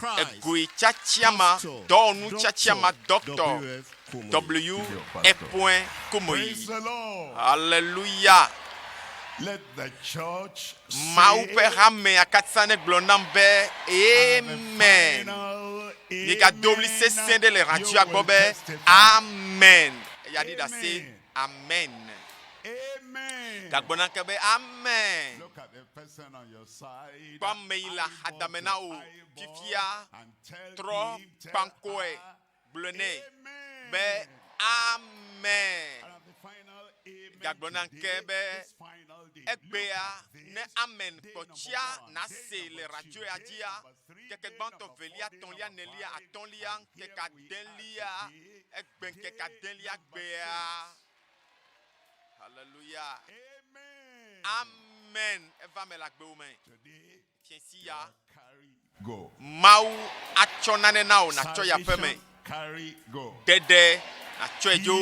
Egoe tiatia ma, dɔwɔnu tiatia ma, Dɔkta W. Epoe Kumuyi. Aleluya! Mawu ƒe hamea katã negblɔ nam be, Amen. Migado ɣli sesẽ ɖe le radioa gbɔ be, Amen. Eya ɖi ɖase. Amen. Gagblɔ na ke be, Amen. Kpɔ ame yi le axadame na wò fifia, trɔ kpaŋkɔe gblɔe nɛ be, Amen. Gagblɔ na ke be, Egbea, ne amen kpɔtsia nàsee le radio ya dzia, ŋkeke gbãtɔ, velia, tɔ̃lia, nelia, atɔ̃lia, ŋkeke adelia, egbe ŋkeke adelia gbea. Haleluya. Amen. Eva me le agbewo me. Fiẽsi ya. Mawu atsɔ nane na wò nàtsɔ yi aƒe me. Ɖeɖe nàtsɔe dzo.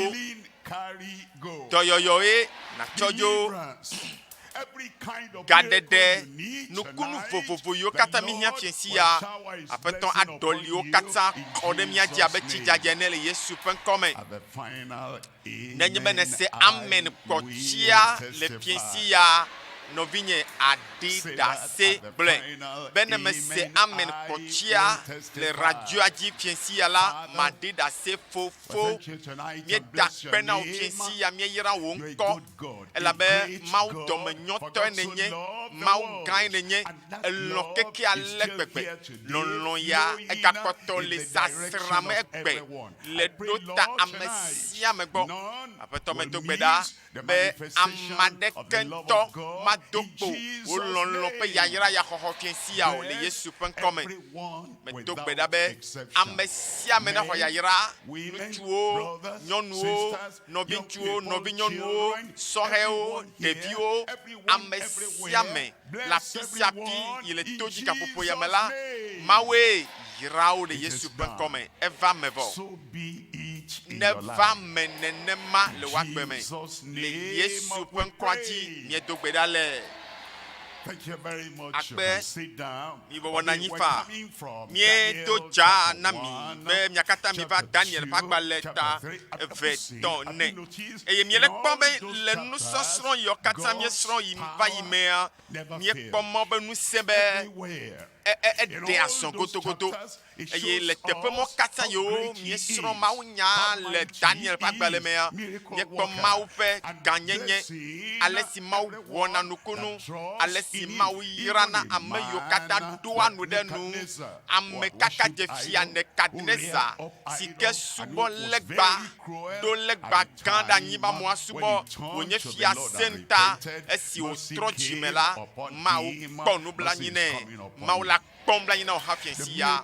Dɔyɔyɔe nàtsɔ dzo. Gaɖeɖe, nukunu vovovo yiwo katã míehiã fiẽsi ya, Aƒetɔ aɖɔli wo katã kɔ ɖe mía dzi abe tsidzadza ene le Yesu ƒe ŋkɔ me. Nenye be nèse amen kpɔ tsia le fiẽsi ya, nɔvinye, àɖi ɖase gblɔe be ne mese amen kpɔ tsia le radioa dzi fiẽsi ya la, maɖi ɖase fofo. Míeda akpe na wò fiẽsi ya, míeyra wò ŋkɔ elabe Mawu dɔmenyɔtɔe nènye, Mawu gãe nènye, èlɔ̃ keke ale gbegbe. Lɔlɔ̃ ya egakpɔtɔ li sasrãm egbe le ɖo ta ame sia ame gbɔ. Aƒetɔ, medo gbe ɖa be ame aɖeke ŋutɔ mado kpo wò lɔlɔ̃ ƒe yayra ya xɔxɔ fiẽ sia o le Yesu ƒe ŋkɔ me. Medo gbe ɖa be ame sia ame naxɔ yayra, ŋutsuwo, nyɔnuwo, nɔviŋutsuwo, nɔvinyɔnuwo, sɔhɛwo, ɖeviwo, ame sia ame le afi sia afi yi le to dzi gaƒoƒo ya me la, Mawue yra wo le Yesu ƒe ŋkɔ me. Eva eme vɔ. Neva eme nenema le wò agbe me. Le Yesu ƒe ŋkɔa dzi míedo gbe ɖa le. Akpe mibɔbɔ nɔ anyi faa. Míedo dzaa na mi be mia katã miva Daniel ƒe agbalẽ ta eve, tɔ̃, ne. Eye miele kpɔm be le nusɔsrɔ̃ yiwo katã míesrɔ̃ yi va yi mea, míekpɔ mɔ be ŋusẽ be eɖea zɔ godogodo. Eye le teƒe mɔ katã yiwo míesrɔ̃ mawunya le Daniel ƒe agbalẽ mea, míekpɔ Mawu ƒe gãnyenye, ale si Mawu wɔna nukunu, ale si Mawu yrana ame yiwo katã ɖoa nu ɖe enu, ame kaka dze Fia Nebukadnezar si ke subɔ legba, ɖo legba gã ɖe anyi be amewo asubɔ, wònye fia sẽŋuta. Esi wòtrɔ dzime la, Mawu kpɔ nublanui nɛ. Mawu la kpɔ nublanui na wò hafi esi ya.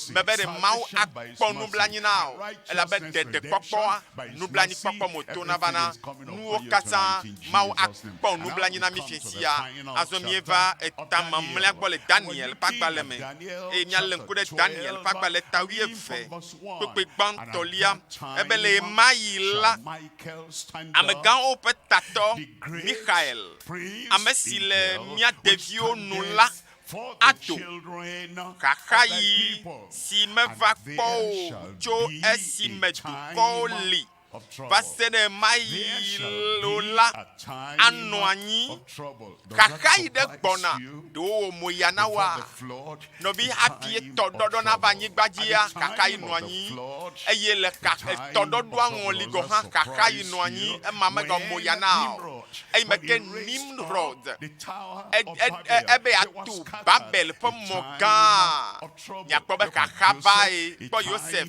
Mebe ɖe Mawu akpɔ nublanui na wò, elabe ɖeɖekpɔkpɔa, nublanuikpɔkpɔ me wòtona vana. Nuwo katã, Mawu akpɔ nublanui na mí fiẽsi ya. Azɔ míeva eta mamlɛa gbɔ le Daniel ƒe agbalẽ me, eye míalé ŋku ɖe Daniel ƒe agbalẽ ta wuieve, kpukpui gbãtɔlia. Ebe le ɣemaɣi la, amegãwo ƒe tatɔ Mixael, ame si le mía deviwo nu la, ato xaxaɣi si meva kpɔ o tso esime dukɔwo li va se ɖe ɣemaɣi o la anɔ anyi. Xaxaɣi ɖe gbɔna, ɖe wowɔ mo ya na woa? Nɔvi, hafi tɔɖɔɖɔ nava anyigba dzia, xaxaɣi nɔ anyi. Eye le tɔɖɔɖɔa ŋɔli gɔ̃ hã, xaxaɣi nɔ anyi, ema megawɔ mo ya na o. Eyime ke Nimrod ebe yeatu Babel ƒe mɔ gã, miakpɔ be xaxa vae. Kpɔ Yosef,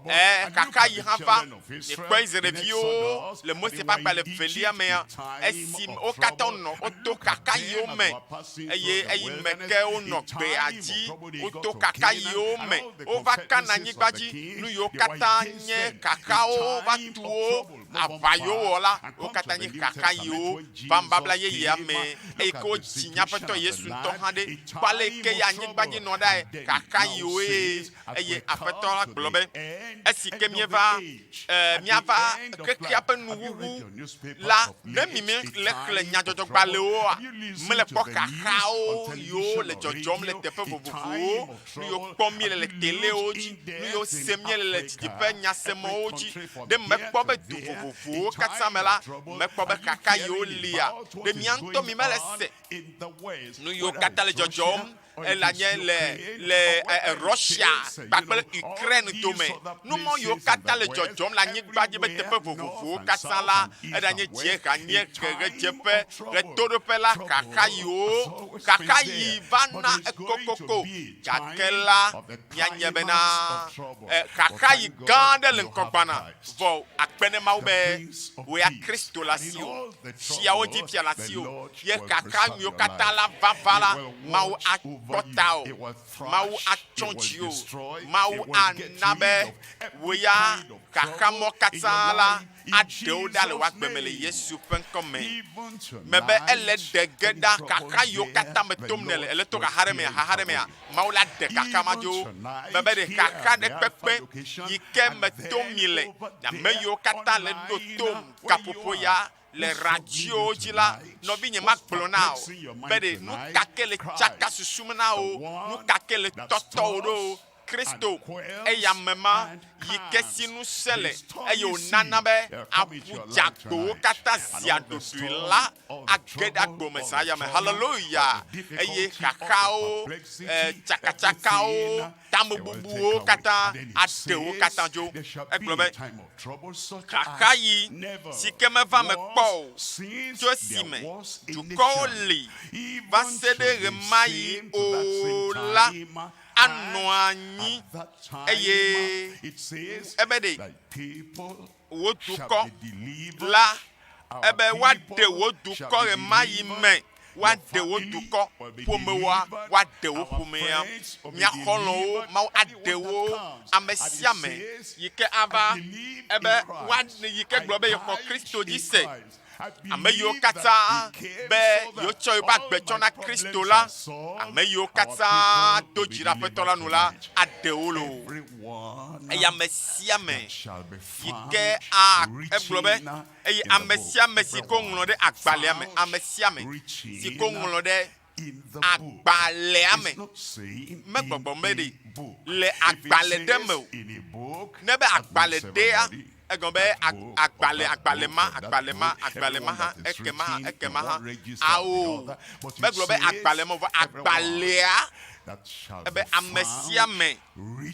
ẽ, xaxa yi hã va. Miekpɔ Israelviwo le Mose ƒe agbalẽ evelia mea, esi wo katã wonɔ, woto xaxa yiwo me, eye eyime ke wonɔ gbea dzi, woto xaxa yiwo me, wova Kanaan-nyigba dzi, nu yiwo katã nye xaxawo va tu wo. Aʋa yiwo wowɔ la, wo katã nye xaxa yiwo va nubabla yeyea me, eye ke wodzi mía Aƒetɔ Yesu ŋutɔ hã ɖe. Kpɔ ale yi ke ye anyigba dzi nɔ ɖae. Xaxa yiwoe. Eye Aƒetɔ la gblɔ be, Esi ke míeva, e, míava xexea ƒe nuwuwu la, ne mi mele xlẽ nyadzɔdzɔgbalẽwoa, mele kpɔ xaxawo yiwo le dzɔdzɔm le teƒe vovovowo, nu yiwo kpɔm míele le telewo dzi, nu yiwo sem míele le didiƒe nyasemɔwo dzi. Ɖe mekpɔ be du vovovowo katã me la, mekpɔ be xaxa yiwo lia, ɖe mía ŋutɔ mi mele se nu yiwo katã le dzɔdzɔm elanye le le Russia kpakple Ukraine dome. Nu mɔ yiwo katã le dzɔdzɔm le anyigba dzi be teƒe vovovowo katã la, eɖanye dziehe, anyiehe, ɣedzeƒe, ɣetoɖoƒe la, xaxa yiwo xaxa yi va na ekokoko. Gake la, míanye bena xaxa yi gã aɖe le ŋkɔ gbana. Vɔ akpe ne Mawu be wò ya Kristo le asiwò, fiawo dzi fia le asiwò, ye xaxa nyuiwo katã la vava la, Mawu akpɔ tawò, Mawu atsɔ dziwò, Mawu ana be wò ya xaxa mɔ katã la aɖe wo ɖa le wò agbe me le Yesu ƒe ŋkɔ me. Mebe ele ɖe ge ɖa xaxa yiwo katã me tom nèle, èle to xaxa ɖe mea, xaxa ɖe mea, Mawu la ɖe xaxa ma dzo. Mebe ɖe xaxa ɖe kpekpe yi ke me tom mile, ame yiwo katã le ɖo tom gaƒoƒo ya le radiowo dzi la, nɔvinye magblɔ na wò be ɖe nu ka ke le tsaka susum na wò, nu ka ke le tɔtɔ wò ɖo, Kristo, eya ame ma yi ke si ŋusẽ le eye wònana be aƒu dzeagbowo katã zia ɖoɖoe la age ɖe agbo me zã ya me. Haleluya! Eye xaxawo, tsakatsakawo, tamebubuwo katã aɖe wo katã dzo. Egblɔ be, Xaxaɣi si ke meva eme kpɔ o tso esime dukɔwo li va se ɖe ɣemaɣi o la anɔ anyi, eye ebe ɖe wò dukɔ la, ebe woaɖe wò dukɔ ɣemaɣi me, woaɖe wò dukɔ, ƒomewoa, woaɖe wò ƒomea, mía xɔlɔ̃wo, Mawu aɖe wo, ame sia ame yi ke ava, ebe woa, yi ke gblɔ be yexɔ Kristo dzi se. Ame yiwo katã be yewotsɔ yewoƒe agbe tsɔ na Kristo la, ame yiwo katã do dzi ɖe Aƒetɔ la nu la, aɖe wo loo. Eye ame sia ame yi ke a, egblɔ be, eye ame sia ame si ke woŋlɔ ɖe agbalẽa me, ame sia ame si ke woŋlɔ ɖe agbalẽa me, megbɔgbɔ me ɖe le agbalẽ ɖe me o. Ne be agbalẽ ɖea, egɔme be agbalẽ, agbalẽ ma, agbalẽ ma, agbalẽ ma hã, ekema hã, ekema hã. Ao, megblɔ be agbalẽ ma o, vɔ agbalẽa, ebe ame sia ame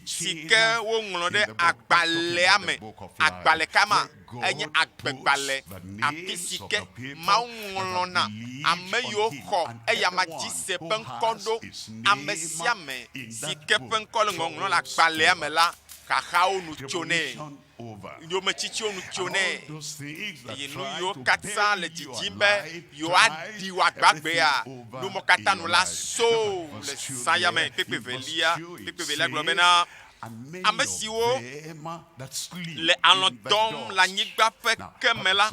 si ke woŋlɔ ɖe agbalẽa me, agbalẽ ka ma? Enye agbegbalẽ, afi si ke Mawu ŋlɔna ame yiwo xɔ eyama dzi se ƒe ŋkɔ ɖo. Ame sia ame si ke ƒe ŋkɔ le ŋɔŋlɔ le agbalẽa me la, xaxawo nu tsonɛ, yometsitsiwo nu tsonɛ, eye nu yiwo katã le didim be yewoaɖi wò agbagbea, nu mawo katã nu la so le zã ya me. Kpekpe velia, kpekpe velia gblɔ bena, Ame siwo le alɔ̃ dɔm le anyigba ƒe ke me la,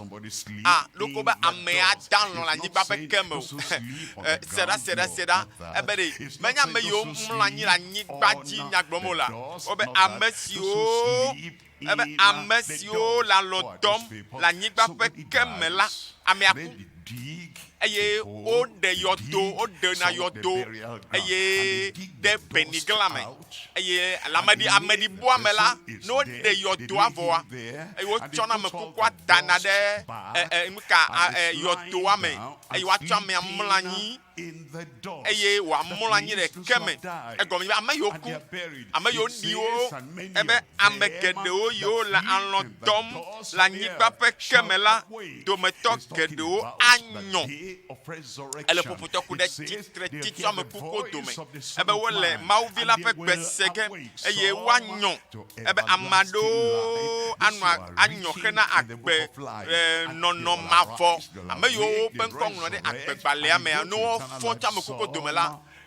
a ɖoko be amea da alɔ̃ le anyigba ƒe ke me o. Se ɖa, se ɖa, se ɖa. Ebe ɖe menye ame yiwo mlɔ anyi le anyigba dzi nya gblɔm o la. Wobe ame siwo, ebe ame siwo le alɔ̃ dɔm le anyigba ƒe ke me la, amea ku. Eye woɖe yɔdo, woɖena yɔdo eye ɖe benigla me. Eye le ameɖi, ameɖibɔa me la, ne woɖe yɔdoa vɔa, eye wotsɔna ame kukua dana ɖe e, e, nuka, a, e, yɔdoa me eye woatsɔ amea mlɔ anyi eye wòamlɔ anyi ɖe ke me. Egɔme nye be ame yiwo ku, ame yiwo ɖi wo, ebe ame geɖewo yiwo le alɔ̃ dɔm le anyigba ƒe ke me la dometɔ geɖewo anyɔ. Ele ƒoƒotɔ ku ɖe tsitretsitso ame kukuwo dome, ebe wole Mawu Vi la ƒe gbe se ge eye woanyɔ, ebe ame aɖewo anɔ anyɔ hena agbe nɔnɔ mavɔ. Ame yiwo woƒe ŋkɔ ŋlɔ ɖe agbegbalẽa mea, ne wofɔ tso ame kukuwo dome la,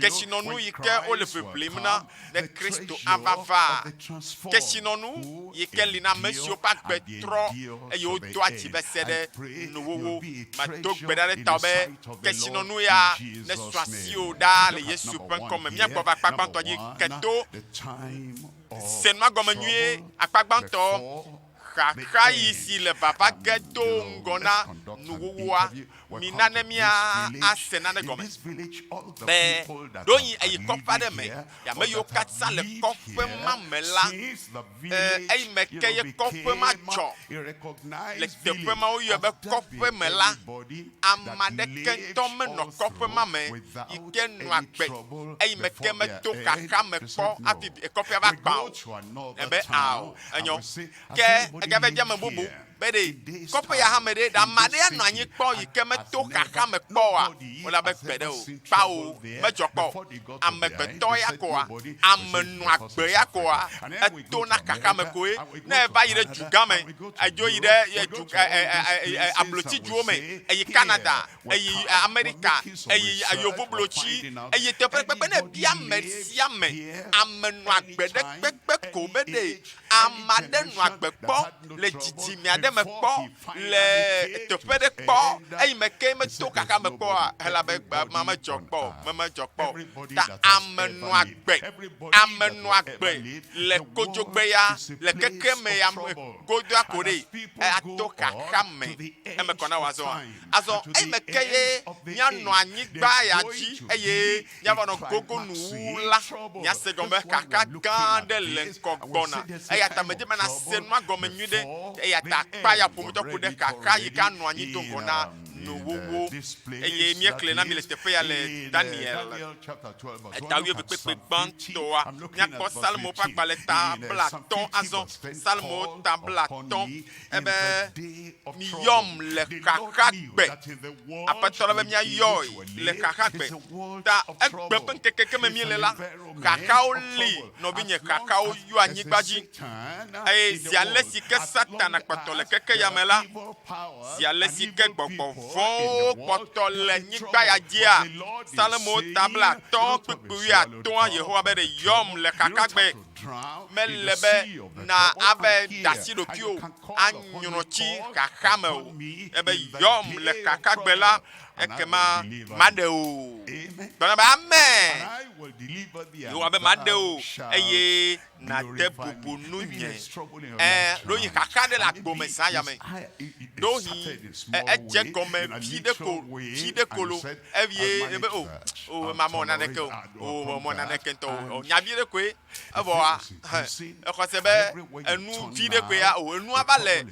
Kesinɔnu yi ke wole ʋiʋlim na ne Kristo ava va. Kesinɔnu yi ke li na ame siwo ƒe agbe trɔ eye wodoa dzi va se ɖe nuwuwu. Mado gbe ɖa ɖe tawò be kesinɔnu ya nesu asiwò ɖaa le Yesu ƒe ŋkɔ me. Míagbɔ va akpa gbãtɔ dzi ke to se nua gɔme nyuie. Akpa gbãtɔ. Xaxaɣi si le vava ge do ŋgɔ na nuwuwua, mina ne míase nane gɔme be ɖewohĩ èyi kɔƒe aɖe me, ame yiwo katã le kɔƒe ma me la, eyime ke ye kɔƒe ma dzɔ le teƒe ma woyɔe be kɔƒe me la, ame aɖeke ŋutɔ menɔ kɔƒe ma me yi ke nɔ agbe eyime ke meto xaxa me kpɔ hafi kɔƒea va gbã o. Ebe ao, enyo. Ke egava bia ame bubu be ɖe kɔƒe ya hã me ɖe, ɖe ame aɖe anɔ anyi kpɔ yi ke meto xaxa me kpɔ oa? Wole abe gbeɖe o. Kpao, medzɔ kpɔ o. Amegbetɔ ya koa, ame nɔ agbe ya koa, etona xaxa me koe. Ne eva yi ɖe dugã me, edzo yi ɖe du, ablotsiduwo me, eyi Canada, eyi Amerika, eyi yevublotsi, eyi teƒe ɖe kpekpe, ne ebia ame sia ame, ame nɔ agbe ɖe kpekpe ko be ɖe ame aɖe nɔ agbe kpɔ le dzidzime aɖe me kpɔ, le teƒe ɖe kpɔ, eyime ke meto xaxa me kpɔa, elabe ma medzɔ kpɔ o, me medzɔ kpɔ o. Ta ame nɔ agbe, ame nɔ agbe le kodzogbe ya, le kekeme ya me godoa ko ɖe, ato xaxa me. Eme kɔ na wò azɔa? Azɔ eyime ke ye míanɔ anyigba ya dzi eye míava nɔ gogo nuwuwu la, míase gɔme be xaxa gã aɖe le ŋkɔ gbɔna. Eya ta medi be nàse nua gɔme nyuiɖe. Eya ta akpa ya ƒometɔ ku ɖe xaxa yi ke anɔ anyi do ŋgɔ na nuwuwu. Eye míexlẽe na mi le teƒe ya le Daniel eta wuieve kpekpe gbãtɔa. Míakpɔ Psalmo ƒe agbalẽ ta blatɔ̃ azɔ. Psalmo ta blatɔ̃. Ebe, Miyɔm le xaxagbe. Aƒetɔ la be míayɔe le xaxagbe. Ta egbe ƒe ŋkeke ke me míele la, xaxawo li, nɔvinye, xaxawo yɔ anyigba dzi. Eye zi ale si ke Satana kpɔtɔ le keke ya me la, zi ale si ke gbɔgbɔ vɔ̃wo kpɔtɔ le anyigba ya dzia, Salomo ta blatɔ̃ kpukpui wuiatɔ̃a, Yehowa be ɖe yɔm le xaxagbe. Mele be na ave ɖe asi ɖokuiwò anyrɔ tsi xaxa me o. Ebe yɔm le xaxagbe la, ekema maɖe wò. Gblɔ na be amen. Yehowa be maɖe wò eye nàde bubu nunye. Ẽ, ɖewohĩ xaxa aɖe le agbo me zã ya me. Ɖewohĩ edze gɔme vi ɖe ko, vi ɖe ko lo. Eye ebe o, o, ema mewɔ naneke o, o, mewɔ naneke ŋutɔ o. Nya vi ɖe koe. Evɔa, exɔ se be enu vi ɖe koe ya o. Enua va le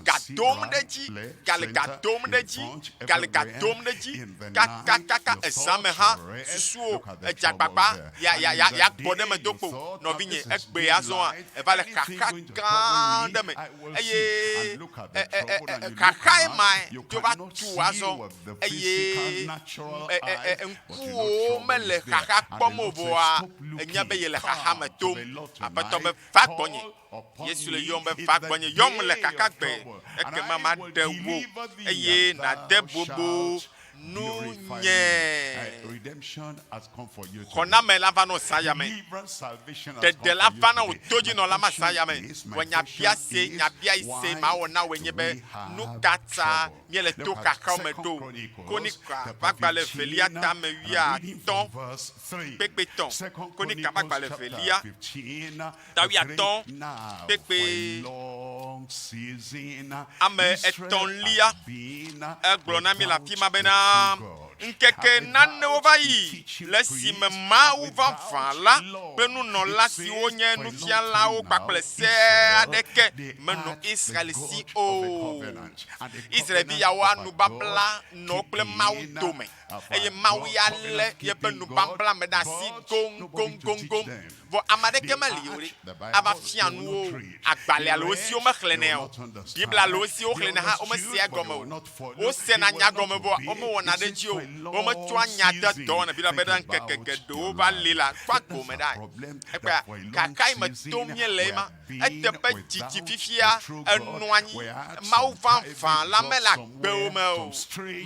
ga dom ɖe edzi, gale ga dom ɖe edzi, gale ga dom ɖe edzi kakakaka ezã me hã susuwò edze agbagba ya ya ya ya gbɔ ɖe eme do kpo. Nɔvinye, egbea azɔa, eva le xaxa gã aɖe me eye e e e xaxae mae dzo va tu wò azɔ. eye ŋkuwòwo mele xaxa kpɔm o vɔa, ènya be yele xaxa me tom. Aƒetɔ be, Va gbɔnye. Yesu le yɔm be, Va gbɔnye. Yɔm le xaxa gbe, ekema maɖe wò, eye nàde bubu nunye. Xɔname la va nɔ zã ya me. Ɖeɖe la va na wò todzinɔla ma zã ya me. Vɔ nyabiase, nyabiaise mawɔ na wòe nye be, Nu ka ta míele to xaxawo me ɖo? Kronika ƒe agbalẽ evelia tame wuiatɔ̃ kpekpe tɔ̃. Kronika ƒe agbalẽ evelia ta wuiatɔ̃ kpekpe ame etɔ̃lia. Egblɔ na mí le afi ma bena, Ŋkeke nanewo va yi le esime Mawu vavã la kple nunɔla siwo nye nufialawo kpakple se aɖeke menɔ Israel si o. Israel-vi yawoa nubabla nɔ wo kple Mawu dome, eye Mawu ya lé yeƒe nubabla me ɖe asi goŋgoŋgoŋgoŋ. Vɔ ame aɖeke meli o ɖe ava fia nu wo o. Agbalẽ alo esi womexlẽnɛ o, Biblia alo esi woxlẽnɛ hã womesea egɔme o. Wosena nya gɔme vɔa womewɔna ɖe edzi o. Wometsɔa nya dea dɔwɔna. Biblia be ɖe ŋkeke geɖewo va li la, kpɔ agbo me ɖa. Egbea, kakae me tom míele ema. Eteƒe didi fifia enɔ anyi. Mawu vavã la mele agbewo me o.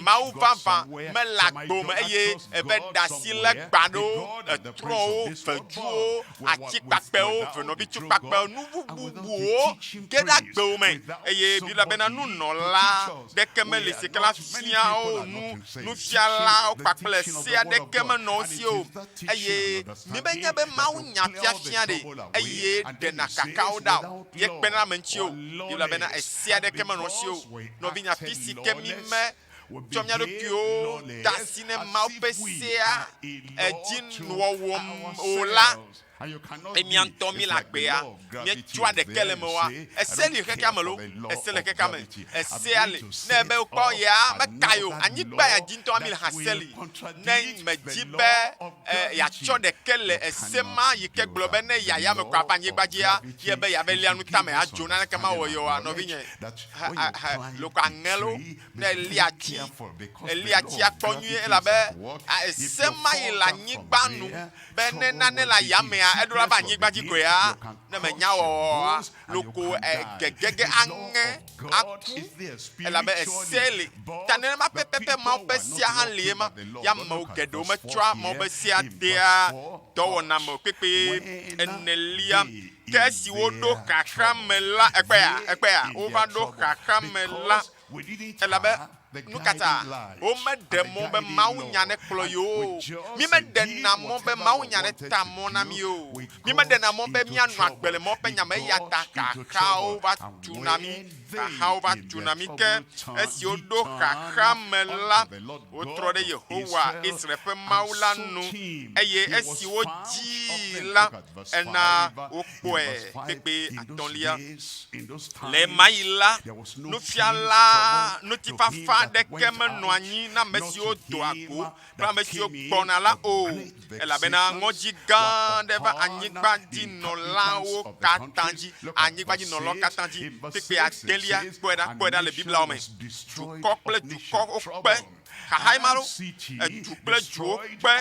Mawu vavã mele agbewo me eye eve ɖe asi le gba ɖewo, etrɔwo, veduwo, ati kpakpɛwo, venɔvitsu kpakpɛwo, nu bubuwo ge ɖe agbewo me. Eye Biblia bena nunɔla ɖeke meli si ke la fia wo nu, nufialawo kpakple sea ɖeke menɔ wo si o. Eye mímenya be Mawu nya fiafia ɖe, eye ɖena kakawo. wo ɖa o, ye kpena ɖe ame ŋuti o. Biblia bena ese aɖeke menɔ esi o. Nɔvinye, afi si ke mí me tsɔ mía ɖokuiwo de asi ne Mawu ƒe sea edzi wɔwɔ o la, eye mía ŋutɔ míele agbea, míetsɔa ɖeke le eme oa? Ese li xexea me loo, ese le xexea me, esea li. Ne ebe wokpɔ yea, mekae o, anyigba ya dzi ŋutɔ míele hã se li. Ne medi be yeatsɔ ɖeke le ese ma yi ke gblɔ be ne yeaya me kɔ ava anyigba dzia, ye be yeava lia nu tame adzo naneke mawɔ ye oa, nɔvinye, loko aŋe loo. Ne èli ati, èli atia kpɔ nyuie elabe ese ma yi le anyigba nu be ne nane le ayamea, eɖo la va anyigba dzi koea, ne menya wɔwɔa, loko gegege aŋe aku elabe ese li. Ta nenema pɛpɛpɛ Mawu ƒe sea hã li ema. Ya amewo geɖewo metsɔa Mawu ƒe sea dea dɔwɔna me o. Kpekpe enelia, ke esi woɖo xaxa me la, ekpea, ekpea, wova ɖo xaxa me la, Elabe nu ka ta womeɖe mɔ be mawunya nekplɔ yewo o? Mímeɖena mɔ be mawunya neta mɔ na mí o. Mímeɖena mɔ be míanɔ agbe le Mawu ƒe nya me, eya ta xaxawo va tuna mí. Xaxawo va tuna mí. Ke esi woɖo xaxa me la, wotrɔ ɖe Yehowa, Israel ƒe Mawu la nu, eye esi wodzii la, ena wokpɔe. Kpekpe atɔ̃lia. Le ɣemaɣi la, nufiala ŋutifafa aɖeke menɔ anyi na ame siwo doa go kple ame siwo gbɔna la o, elabena ŋɔdzi gã aɖe va anyigbadzinɔlawo katã dzi. Anyigbadzinɔlawo katã dzi. Kpukpui adelia, kpɔe ɖa, kpɔe ɖa le Biblia me. Dukɔ kple dukɔ wokpe xaxae ma ɖo. Edu kple duwo kpe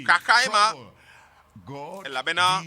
xaxae ma. Elabena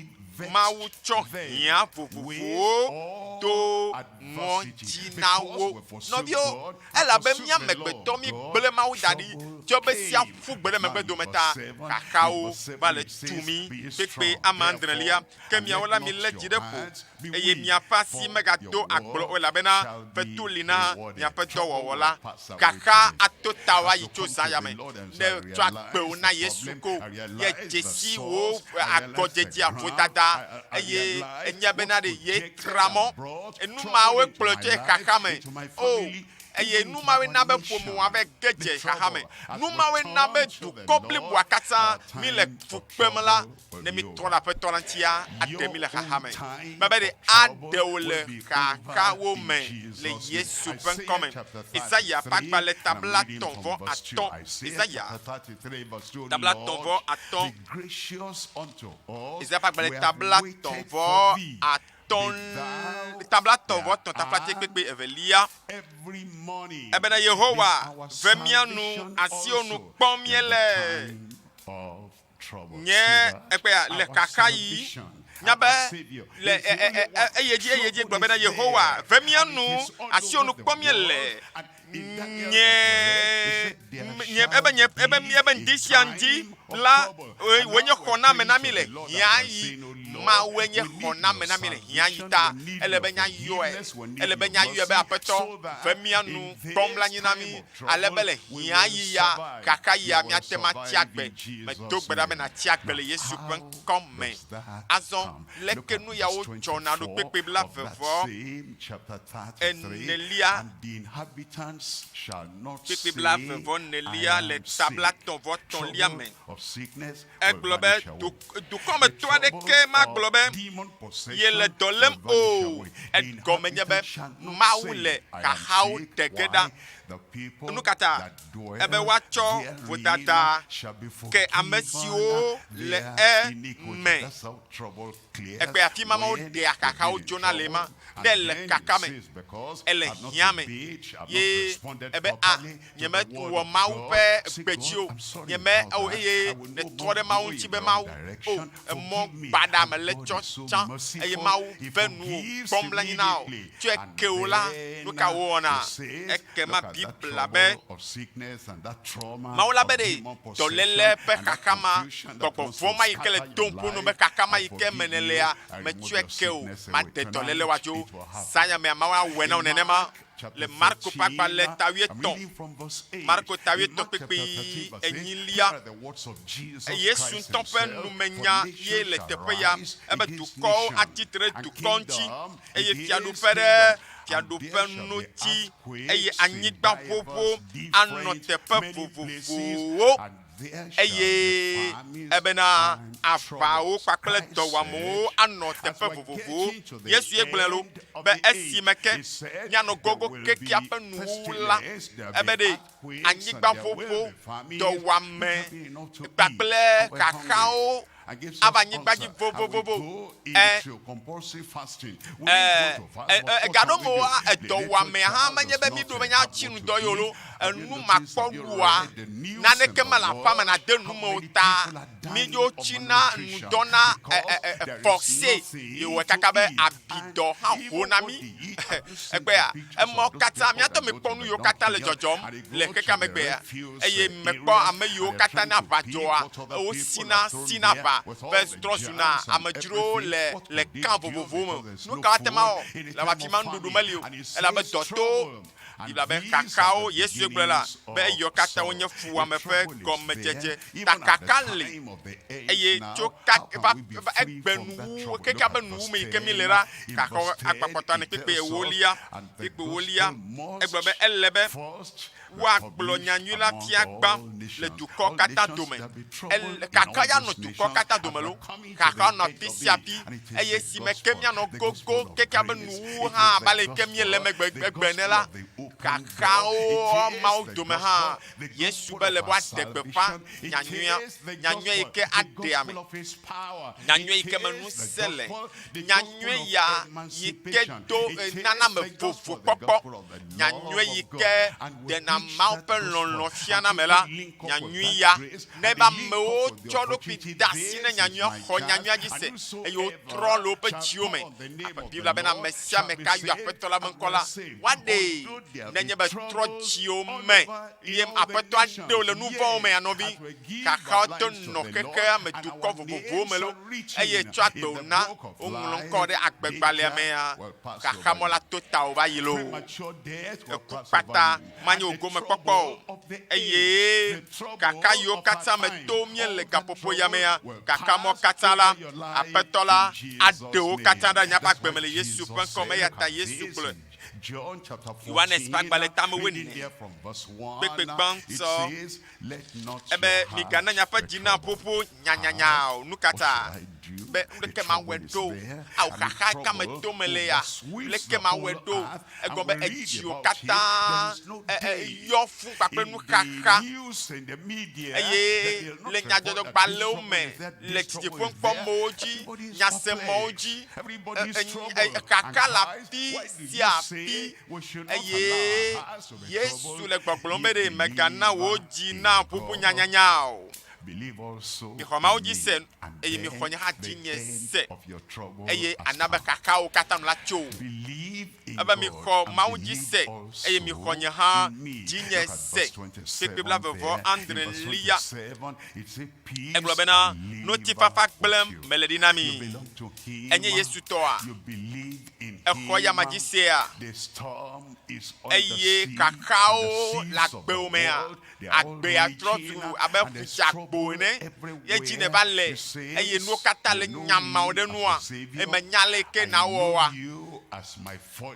Mawu tsɔ hiã vovovowo do ŋɔdzi na wo. Nɔviwo, elabe mí amegbetɔ mígblẽ Mawu da ɖi tsɔ be sia ƒu gbe ɖe megbe dome ta, xaxawo va le tu mí kpekpe ame adrelia. Ke miawo la, milé dzi ɖe ƒo, eye miaƒe asi megado agblɔ o, elabena fetu li na miaƒe dɔwɔwɔ la. Xaxa ato tawò ayi tso zã ya me. Ne ètsɔ agbewo na Yesu ko ye dzesi wò agɔdzedzea vodada eye ènya bena ɖe yetra mɔ. Enu mawoe kplɔe tso xaxa me. O, eye nu mawoe na be ƒomewoa va ge dze xaxa me. Nu mawoe na be dukɔ bliboa katã míle fu kpem la. Ne mítrɔ ɖe Aƒetɔ la ŋutia, aɖe mí le xaxa me. Mebe ɖe aɖe wò le xaxawo me le Yesu ƒe ŋkɔ me. Yesaya ƒe agbalẽ ta 35. Yesaya ta 35. Yesaya ƒe agbalẽ ta 35 ta 33 taflatse kpekpe evelia. Ebena Yehowa ve mía nu, asiwò nu kpɔm míele. Nye ekpea le xaxaɣi. Nya be le eye dzi eye dzi gblɔ bena Yehowa ve mía nu, asiwò nu kpɔm míele. Nye nye ebe nye ebe ebe ŋdi sia ŋdi la wòe nye xɔname na mí le hiãɣi. Mawue nye xɔname na mí le hiãɣi ta ele be míayɔe. Ele be míayɔe be Aƒetɔ ve mía nu, kpɔ mlanyi na mí. Ale be le hiãɣi ya, xaxaɣi ya, míate ŋu atsi agbe. Medo gbe ɖa be nàtsi agbe le Yesu ƒe ŋkɔ me. Azɔ, leke nu yawo dzɔna ɖo kpekpe 29? Kpekpe 23 le ta 33lia me. Egblɔ be, Dukɔmetɔ aɖeke magblɔ be yele dɔ lém o. Egɔme nye be Mawu le xaxawo ɖe ge ɖa. Nu ka ta? Ebe woatsɔ vodada ke ame siwo le eme. Egbea afi ma Mawu ɖea xaxawo dzona le ema. Ne èle xaxa me, èle hiã me, ye ebe, A, nyemewɔ Mawu ƒe gbe dzi o, nyeme, o, eye nètrɔ ɖe Mawu ŋuti be, Mawu, o, emɔ baɖa mele tsɔ tsã, eye Mawu ve nuwò, kpɔm le anyi na wò, tsɔe ke wò la, nuka wòwɔna? Ekema Biblia be, Mawu la be ɖe dɔléle ƒe xaxa ma, gbɔgbɔ vɔ̃ ma yi ke le dom ƒo nu be xaxa ma yi ke me nèlea, metsɔe ke o, maɖe dɔléle woadzo. Zã ya mea, Mawu awɔe na wò nenema. Le Marko ƒe agbalẽ ta wuietɔ̃, Marko ta wuietɔ̃ kpekpe enyilia, Yesu ŋutɔ ƒe numenya ye le teƒe ya, ebe dukɔwo atsi tre ɖe dukɔ ŋuti, eye fiaɖuƒe ɖe fiaɖuƒe ŋuti, eye anyigbaƒoƒo anɔ teƒe vovovowo. Eye ebena aʋawo kpakple dɔwɔamewo anɔ teƒe vovovowo. Yesu ye gblɔe lo be esime ke míanɔ gogo kekea ƒe nuwuwu la, ebe ɖe anyigbaƒoƒo, dɔwɔame kpakple xaxawo ava anyigba dzi vovovovo. Ɛ, ɛ, ɛ, egaɖo me oa, edɔwɔamea hã menye be míɖo be míatsi nu dɔ ye o lo, enu makpɔɖua, naneke mele aƒea me nàde nu me o ta, mídzo tsina nu dɔ na ɛ, ɛ, ɛ, forcé ye wɔe kaka be abidɔ hã ho na mí. Egbea, emɔwo katã, mía ŋutɔ míkpɔ nu yiwo katã le dzɔdzɔm le xexea me egbea, eye mekpɔ ame yiwo katã ne aʋa dzɔa, wosina, sina aʋa be trɔ zuna amedzrowo le le kan vovovowo me. Nu ka woate ŋu awɔ? Elabe afi ma nuɖuɖu meli o, elabe dɔ to. Biblia be xaxawo, Yesue gblɔe la, be eyiwo katã wonye fuwɔame ƒe gɔmedzedze. Ta kaka li, eye tso ka va va egbe nuwuwu, xexea ƒe nuwuwu me yi ke míle la, xaxawo agbakpɔtɔ ane kpekpe ewolia, kpekpe ewolia. Egblɔ be ele be woagblɔ nyanyui la fia gbã le dukɔ katã dome. El, xaxa ya nɔ dukɔ katã dome lo. Xaxa nɔ afi sia afi, eye esime ke míanɔ gogo xexea ƒe nuwuwu hã abe ale yi ke míele eme egbe ene la, xaxawo mawo dome hã, Yesu be le be woaɖe gbeƒã nyanyuia, nyanyuia yi ke aɖe ame, nyanyuia yi ke me ŋusẽ le, nyanyuia ya yi ke do nana ame vovokpɔkpɔ, nyanyuia yi ke ɖena Mawu ƒe lɔlɔ̃ fiana ame la, nyanyui ya. Ne be amewo tsɔ ɖokui de asi ne nyanyuia, xɔ nyanyuia dzi se eye wotrɔ le woƒe dziwo me. Biblia bena ame sia ame ka yɔ Aƒetɔ la ƒe ŋkɔ la, woaɖee. Nenye be trɔ dziwo me ye Aƒetɔa ɖe wò le nu vɔ̃wo mea, nɔvi, xaxawo te nɔ xexea me dukɔ vovovowo me loo eye etsɔ agbe wòna woŋlɔ ŋkɔ ɖe agbegbalẽa mea, xaxamɔ la to tawò va yi loo. Eku kpata manye wò gomekpɔkpɔ o. Eye kaka yiwo katã me to míele gaƒoƒo ya mea, kaka mɔ katã la, Aƒetɔ la aɖe wo katã ɖa le míaƒe agbe me le Yesu ƒe ŋkɔ me. Eya ta Yesu gblɔe. Yohanes ƒe agbalẽ tame wuiene, kpekpe gbãtɔ, ebe, Migana miaƒe dzi naƒoƒo nyanyanya o. Nu ka ta? Be leke mawɔe ɖo? Ao, xaxa ka me tom mele ya? Leke mawɔe ɖo? Egɔme be edziwò katã yɔ fũ kpakple nuxaxa. Eye le nyadzɔdzɔgbalẽwo me, le dzidziƒeŋkpɔmɔwo dzi, nyasemɔwo dzi, xaxa le afi sia afi. Eye Yesu le gbɔgblɔm be ɖe mègana wò dzi naʋuʋu nyanyanya o. Mixɔ Mawu dzi se, eye mixɔ nye hã dzinye se, eye ana be xaxawo katã nu la tso. Ebe mixɔ Mawu dzi se, eye mixɔ nye hã dzinye se. Kpekpe blaeve vɔ adre lia. Egblɔ bena, Ŋutifafa gblẽm mele ɖi na mi. Enye Yesu tɔa? Exɔ eyama dzi sea? Eye xaxawo le agbewò mea? Agbea trɔ zu abe ƒutsagbo ene, ye dzi nèva le, eye nuwo katã le nyama wò ɖe nua, eye mènya aleke nàwɔ oa?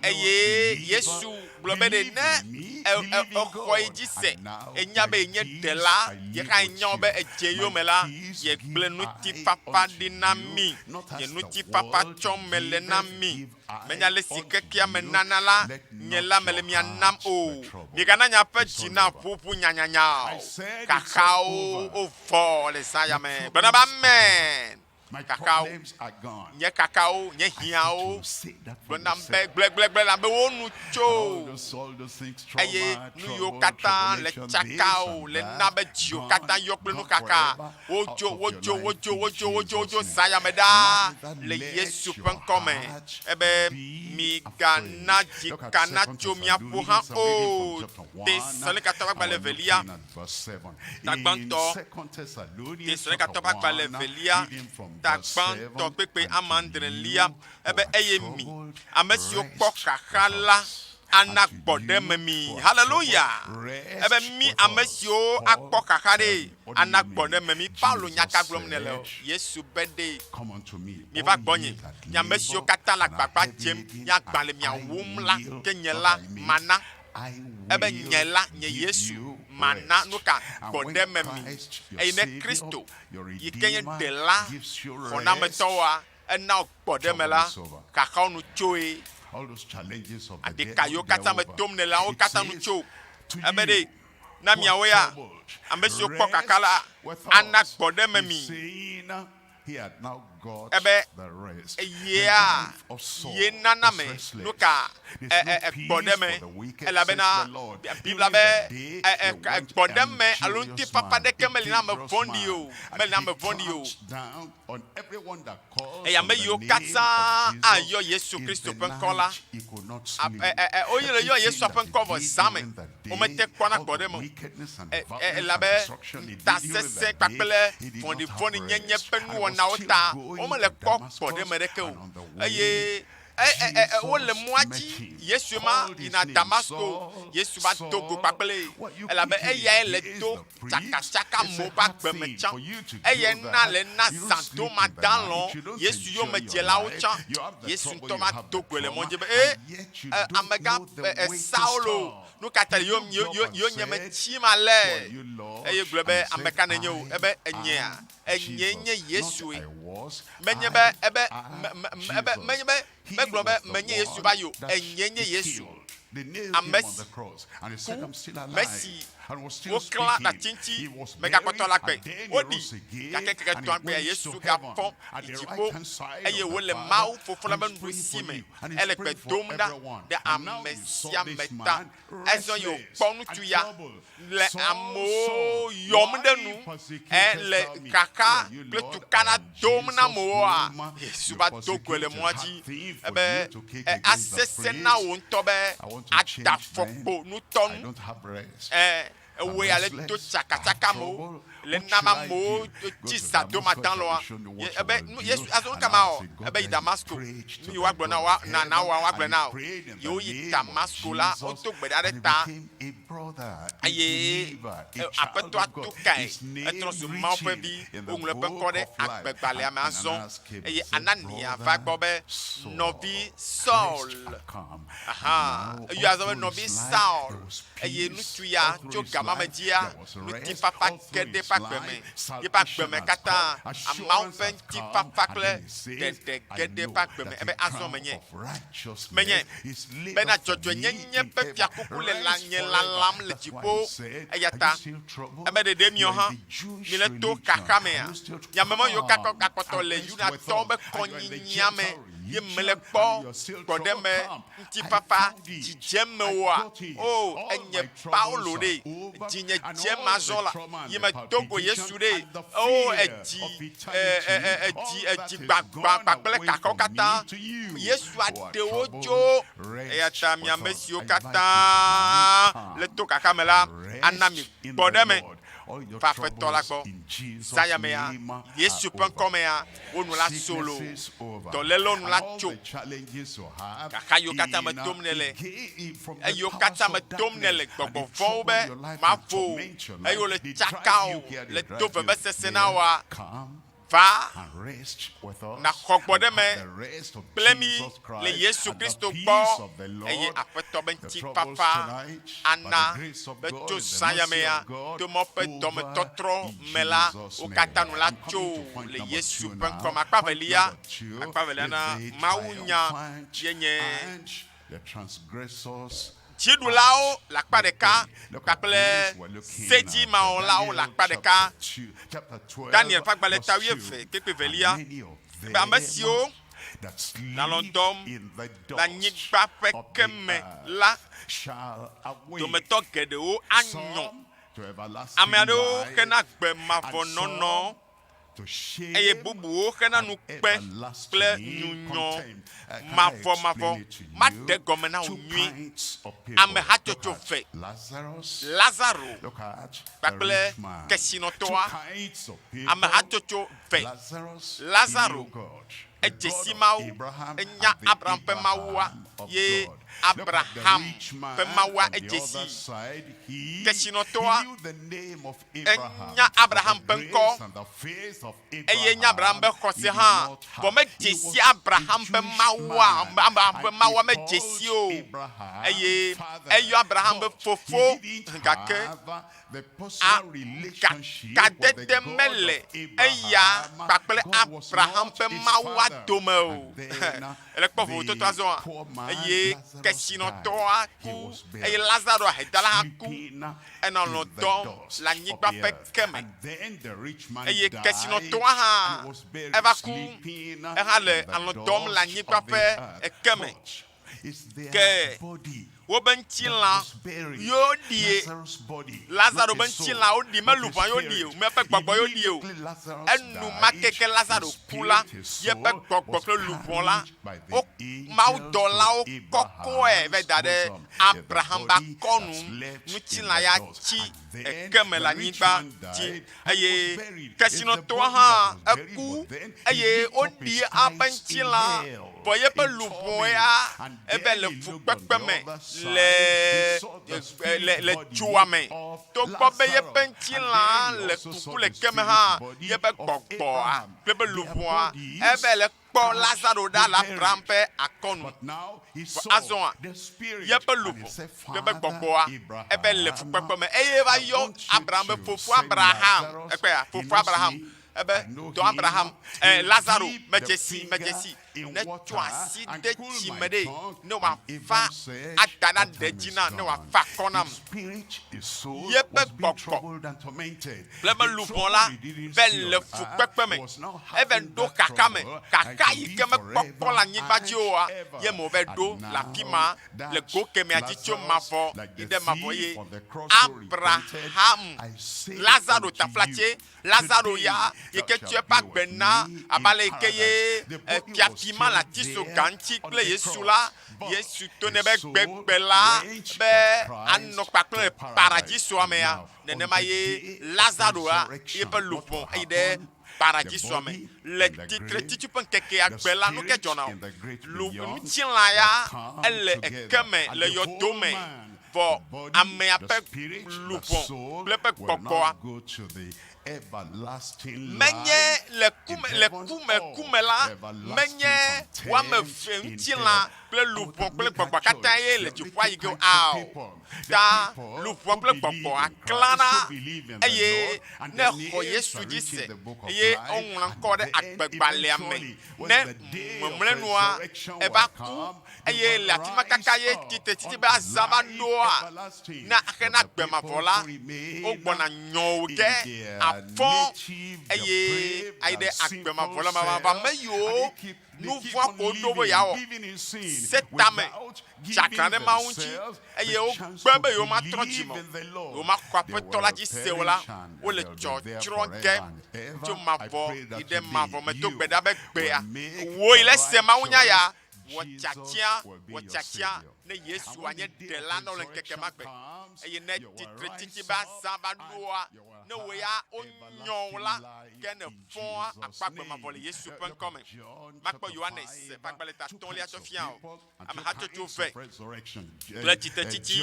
Eye Yesu gblɔ be ɖe ne èxɔ ye dzi se, ènya be yenye Ɖela, ye hã enya wò be èdze eyome la, yegblẽ ŋutifafa ɖi na mí. Nye ŋutifafa tsɔm mele na mí. Menya ale si xexea me nana la, nye la mele mia nam o. Migana miaƒe dzi naʋuʋu nyanyanya o. Xaxawo wovɔ le zã ya me. Gblɔ na be amen. Xaxawo, nye xaxawo, nye hiãwo. Gblɔ nam be, gblɔe, gblɔe nam be wo nu tso. Eye nu yiwo katã le tsaka o, le na be dziwò katã yɔ kple nuxaxa. Wodzo, wodzo, wodzo, wodzo, wodzo, wodzo zã ya me ɖaa le Yesu ƒe ŋkɔ me. Ebe migana dzika natso mia ƒo hã o. Tesalonikatɔwo ƒe agbalẽ evelia, ta gbãtɔ. Tesalonikatɔwo ƒe agbalẽ evelia, ta gbãtɔ kpekpe ame adrelia. Ebe eye mi, ame siwo kpɔ xaxa la. Ana gbɔɖeme mi. Haleluya! Ebe mí ame siwo akpɔ xaxa ɖe, ana gbɔɖeme mi. Paulo nya ka gblɔm nèle o? Yesu be ɖe, Miva gbɔnye, mi ame siwo katã le agbagba dzem, nye agba le mia wum la, ke nye la, mana. Ebe nye la, nye Yesu, mana nuka? Gbɔɖeme mi. Eye ne Kristo, yi ke nye Ɖela xɔnametɔwoa, ena wò gbɔɖeme la, xaxawo nu tsoe. Aɖika yiwo katã me tom nèle la, wo katã nu tso. Ebe ɖe, na miawo ya, ame siwo kpɔ xaxa la, ana gbɔɖeme mi. Ebe eyea ye nana me nuka gbɔɖeme, elabena Biblia be gbɔɖeme alo ŋutifafa ɖeke meli na ame vɔ̃ɖi o, meli na ame vɔ̃ɖi o. Eye ame yiwo katã ayɔ Yesu Kristo ƒe ŋkɔ la, woyɔ yɔ Yesua ƒe ŋkɔ vɔ zã me, womete kpɔna gbɔɖeme o. Elabe ŋutasesẽ kpakple vɔ̃ɖivɔ̃ɖinyenye ƒe nuwɔnawo ta, womele kpɔ gbɔɖeme ɖeke o. Eye wole mɔa dzi, Yesue ma yina Damasko, Yesu va do go kpakple, elabe eyae le do tsakatsaka amewo ƒe agbe me tsã. Eyae na le na zãdomadalɔ̃ Yesu yomedzelawo tsã. Yesu ŋutɔ va do goe le mɔ dzi be, Ee, amegã Saulo, nu ka ta yonyeme tsim ale? Eye gblɔ be, Ame ka nènye o? Ebe, Enyea? Enyee nye Yesue. Menye be, ebe, ebe, menye be, megblɔ be, Menye Yesu va yi o. Enyee nye Yesu. Ame si ku, mesi woklã ɖe ati ŋuti, megakpɔtɔ le agbe. Woɖii, gake ŋkeke etɔ̃a gbea Yesu gafɔ yi dziƒo eye wòle Mawu Fofo la ƒe nuɖusi me ele gbe dom ɖa ɖe ame sia ame ta. Ezɔ yi wòkpɔ ŋutsu ya le amewo yɔm ɖe nu le xaxa kple tukaɖa dom na amewoa, Yesu va do goe le mɔa dzi ebe, Asesẽ na wò ŋutɔ be àda afɔkpo nutɔnu. Ẽ, ewɔe ale do tsakatsaka amewo le na be amewo tsi zãdomadalɔa. Ebe, Yesu, azɔ nu ka mawɔ? Ebe yi Damasko. Nu yi woagblɔ na wò, na nawɔa, woagblɔe na wò. Yewoyi Damasko la, wodo gbe ɖa ɖe ta. Eye Aƒetɔa to kae? Etrɔ zu Mawu ƒe vi. Woŋlɔ eƒe ŋkɔ ɖe agbegbalẽa me azɔ. Eye Anania va egbɔ be, Nɔvi Saul. Aha, eyɔe azɔ be nɔvi Saul. Eye ŋutsu ya tso gama me dzia, ŋutifafa ge ɖe eƒe agbe me. Yeƒe agbe me katã, Mawu ƒe ŋutifafa kple ɖeɖe ge ɖe eƒe agbe me. Ebe azɔ menye. Menye bena dzɔdzɔenyenye ƒe fiakuku le nye lalam le dziƒo. Eya ta ebe ɖeɖe miɔ hã mile to xaxa mea? Mi ame yiwo gakpɔtɔ le Yudatɔwo ƒe kɔnyinyia me ye mele kpɔ gbɔɖeme, ŋutifafa, dzidzeme oa? O, enye Paulo ɖe, dzinye dze mazɔ la, yi medo go Yesu ɖe. O, edzi, edzi, edzi gbagbã kpakple xaxawo katã. Yesu aɖe wo tso. Eya ta mi ame siwo katã le to xaxa me la, ana mi gbɔɖeme va Aƒetɔ la gbɔ. Zã ya mea, Yesu ƒe ŋkɔ mea, wo nu la so loo, dɔlélewo nu la tso. Xaxa yiwo katã me tom nèle, eyiwo katã me tom nèle, gbɔgbɔ vɔ̃wo be mavo o, eye wole tsaka o, le do vevesese na wòa, Va nàxɔ gbɔɖeme kple mí le Yesu Kristo gbɔ, eye Aƒetɔ ƒe ŋutifafa ana be tso zã ya mea, to Mawu ƒe dɔmetɔtrɔ me la, wo katã nu la tso le Yesu ƒe ŋkɔ me. Akpa evelia, akpa evelia na mawunya ye nye. Dziɖulawo le akpa ɖeka kpakple sedzimawɔlawo le akpa ɖeka. Daniel ƒe agbalẽ ta wuieve kpekpe evelia be ame siwo le alɔ̃ dɔm le anyigba ƒe ke me la dometɔ geɖewo anyɔ. Ame aɖewo hena gbe mavɔ nɔnɔ eye bubuwo xena ŋukpe kple nyunyɔ mavɔmavɔ. Maɖe gɔme na wò nyuie. Ame hatsotso ve, Lazaro kpakple kesinɔtɔa. Ame hatsotso ve, Lazaro, edze si Mawu, enya Abraham ƒe Mawua, ye. Abraham ƒe Mawua edze sii. Kesinɔtɔa, enya Abraham ƒe ŋkɔ, eye enya Abraham ƒe xɔse hã, vɔ medze si Abraham ƒe Mawua, Abraham ƒe Mawua medze si o. Eye eyɔ Abraham be fofo, gake A Kadede mele eya kpakple Abraham ƒe Mawua dome o. Èle kpɔ vovototo azɔa? Eye kesinɔtɔa ku, eye Lazaro ahedala hã ku. Enɔ alɔ̃ dɔm le anyigba ƒe ke me. Eye kesinɔtɔa hã eva ku, ehã le alɔ̃ dɔm le anyigba ƒe ke me. Ke wobe ŋutilã yewo ɖie, Lazaro be ŋutilã woɖi, me luʋɔ yewo ɖi o, meƒe gbɔgbɔ yewo ɖi o. Enumake ke Lazaro ku la, yeƒe gbɔgbɔ kple luʋɔ la, wo mawudɔlawo kɔkɔe va da ɖe Abraham be akɔnu. Ŋutilã ya tsi eke me le anyigba dzi. Eye kesinɔtɔa hã eku, eye woɖi eƒe ŋutilã, vɔ yeƒe luʋɔ ya eve le fukpekpe me le, le, le dzoa me. Togbɔ be yeƒe ŋutilã le kuku le ke me hã, yeƒe gbɔgbɔa kple eƒe luʋɔa eve le kpɔ Lazaro ɖa le Abraham ƒe akɔnu. Vɔ azɔa, yeƒe luʋɔ kple eƒe gbɔgbɔa eve le fukpekpe me eye eva yɔ Abraham be fofo Abraham. Ekpɔea? Fofo Abraham. Ebe, dɔ Abraham, ɛ, Lazaro, medze sii, medze sii. Ne tsɔ asi de tsi me ɖe, ne wòafa ada ɖe aɖe dzi nam, ne wòafa akɔ nam. Yeƒe gbɔgbɔ kple eƒe luʋɔ la vɛ le fukpekpe me. Eve ɖo xaxa me. Xaxa yi ke mekpɔ kpɔ le anyigba dzi oa, ye me wòve ɖo le afi ma le go kemɛa dzi tso mavɔ yi ɖe mavɔ ye Abraham, Lazaro taflatse, Lazaro ya yi ke tsɔ eƒe agbe na abe ale yi ke ye fiafi ma le atisoga ŋuti kple Yesu la, Yesu to nɛ be gbegbe la be anɔ kpakple le paradisoa mea, nenema ye Lazaroa yeƒe luʋɔ eyi ɖe paradisoa me. Le tsitretsitsi ƒe ŋkekea gbe la, nu ke dzɔna o. Lu ŋutilã ya ele eke me le yɔdo me. Vɔ amea ƒe luʋɔ kple eƒe gbɔgbɔa menye le ku me, le ku me, ku me la, menye wo ame eve ŋutilã kple luʋɔ kple gbɔgbɔa katã ye le dziƒoa yi ge o. Ao, ta luʋɔ kple gbɔgbɔa klãna eye ne exɔ Yesu dzi se eye woŋlɔ ŋkɔ ɖe agbegbalẽa me, ne mlɔenua eva ku Eye le afi ma kaka ye tsitretsitsi be azã va ɖoa, na xena agbe mavɔ la, wogbɔna nyɔ wò ge afɔ eye ayi ɖe agbe mavɔ la me. Vɔ ame yiwo nu vɔ̃ ko woɖo be yeawɔ se tame dze aglã ɖe Mawu ŋuti eye wogbe be yewomatrɔ dzime o, yewomaxɔ Aƒetɔ la dzi se o la, wole tsɔtsrɔ̃ ge tso mavɔ yi ɖe mavɔ me. Do gbe ɖa be gbea, wò yi le se mawunya ya, Wɔ tiatia, wɔ tiatia ne Yesu anye ɖela na wò le ŋkeke ma gbe. Eye ne tsitretsitsi be azã va ɖoa, ne wò ya wonyɔ wò la, ke ne fɔa, akpɔ agbe mavɔ le Yesu ƒe ŋkɔ me. Makpɔ Yohanes ƒe agbalẽ ta etɔ̃lia tsɔ fia wò. Ame hatsotso ve kple tsitretsitsi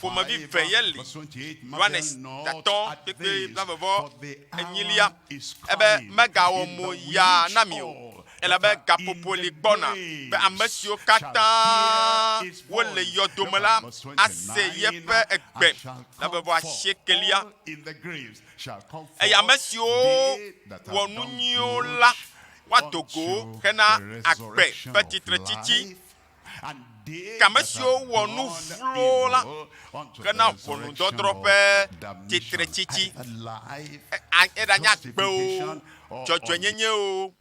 ƒomevi ve ye li. Yohanes ta etɔ̃ kpekpe blaeve vɔ enyilia, ebe, Megawɔ mo yaa na mi o. Elabe gaƒoƒo li gbɔna be ame siwo katã wole yɔdo me la ase yeƒe gbe le vɔvɔ asiekelia, eye ame siwo wɔ nu nyuiwo la woado go hena agbe ƒe tsitretsitsi. Ke ame siwo wɔ nu vlowo la hena ʋɔnudɔdrɔ̃ ƒe tsitretsitsi, eɖanye agbe o, dzɔdzɔenyenye o.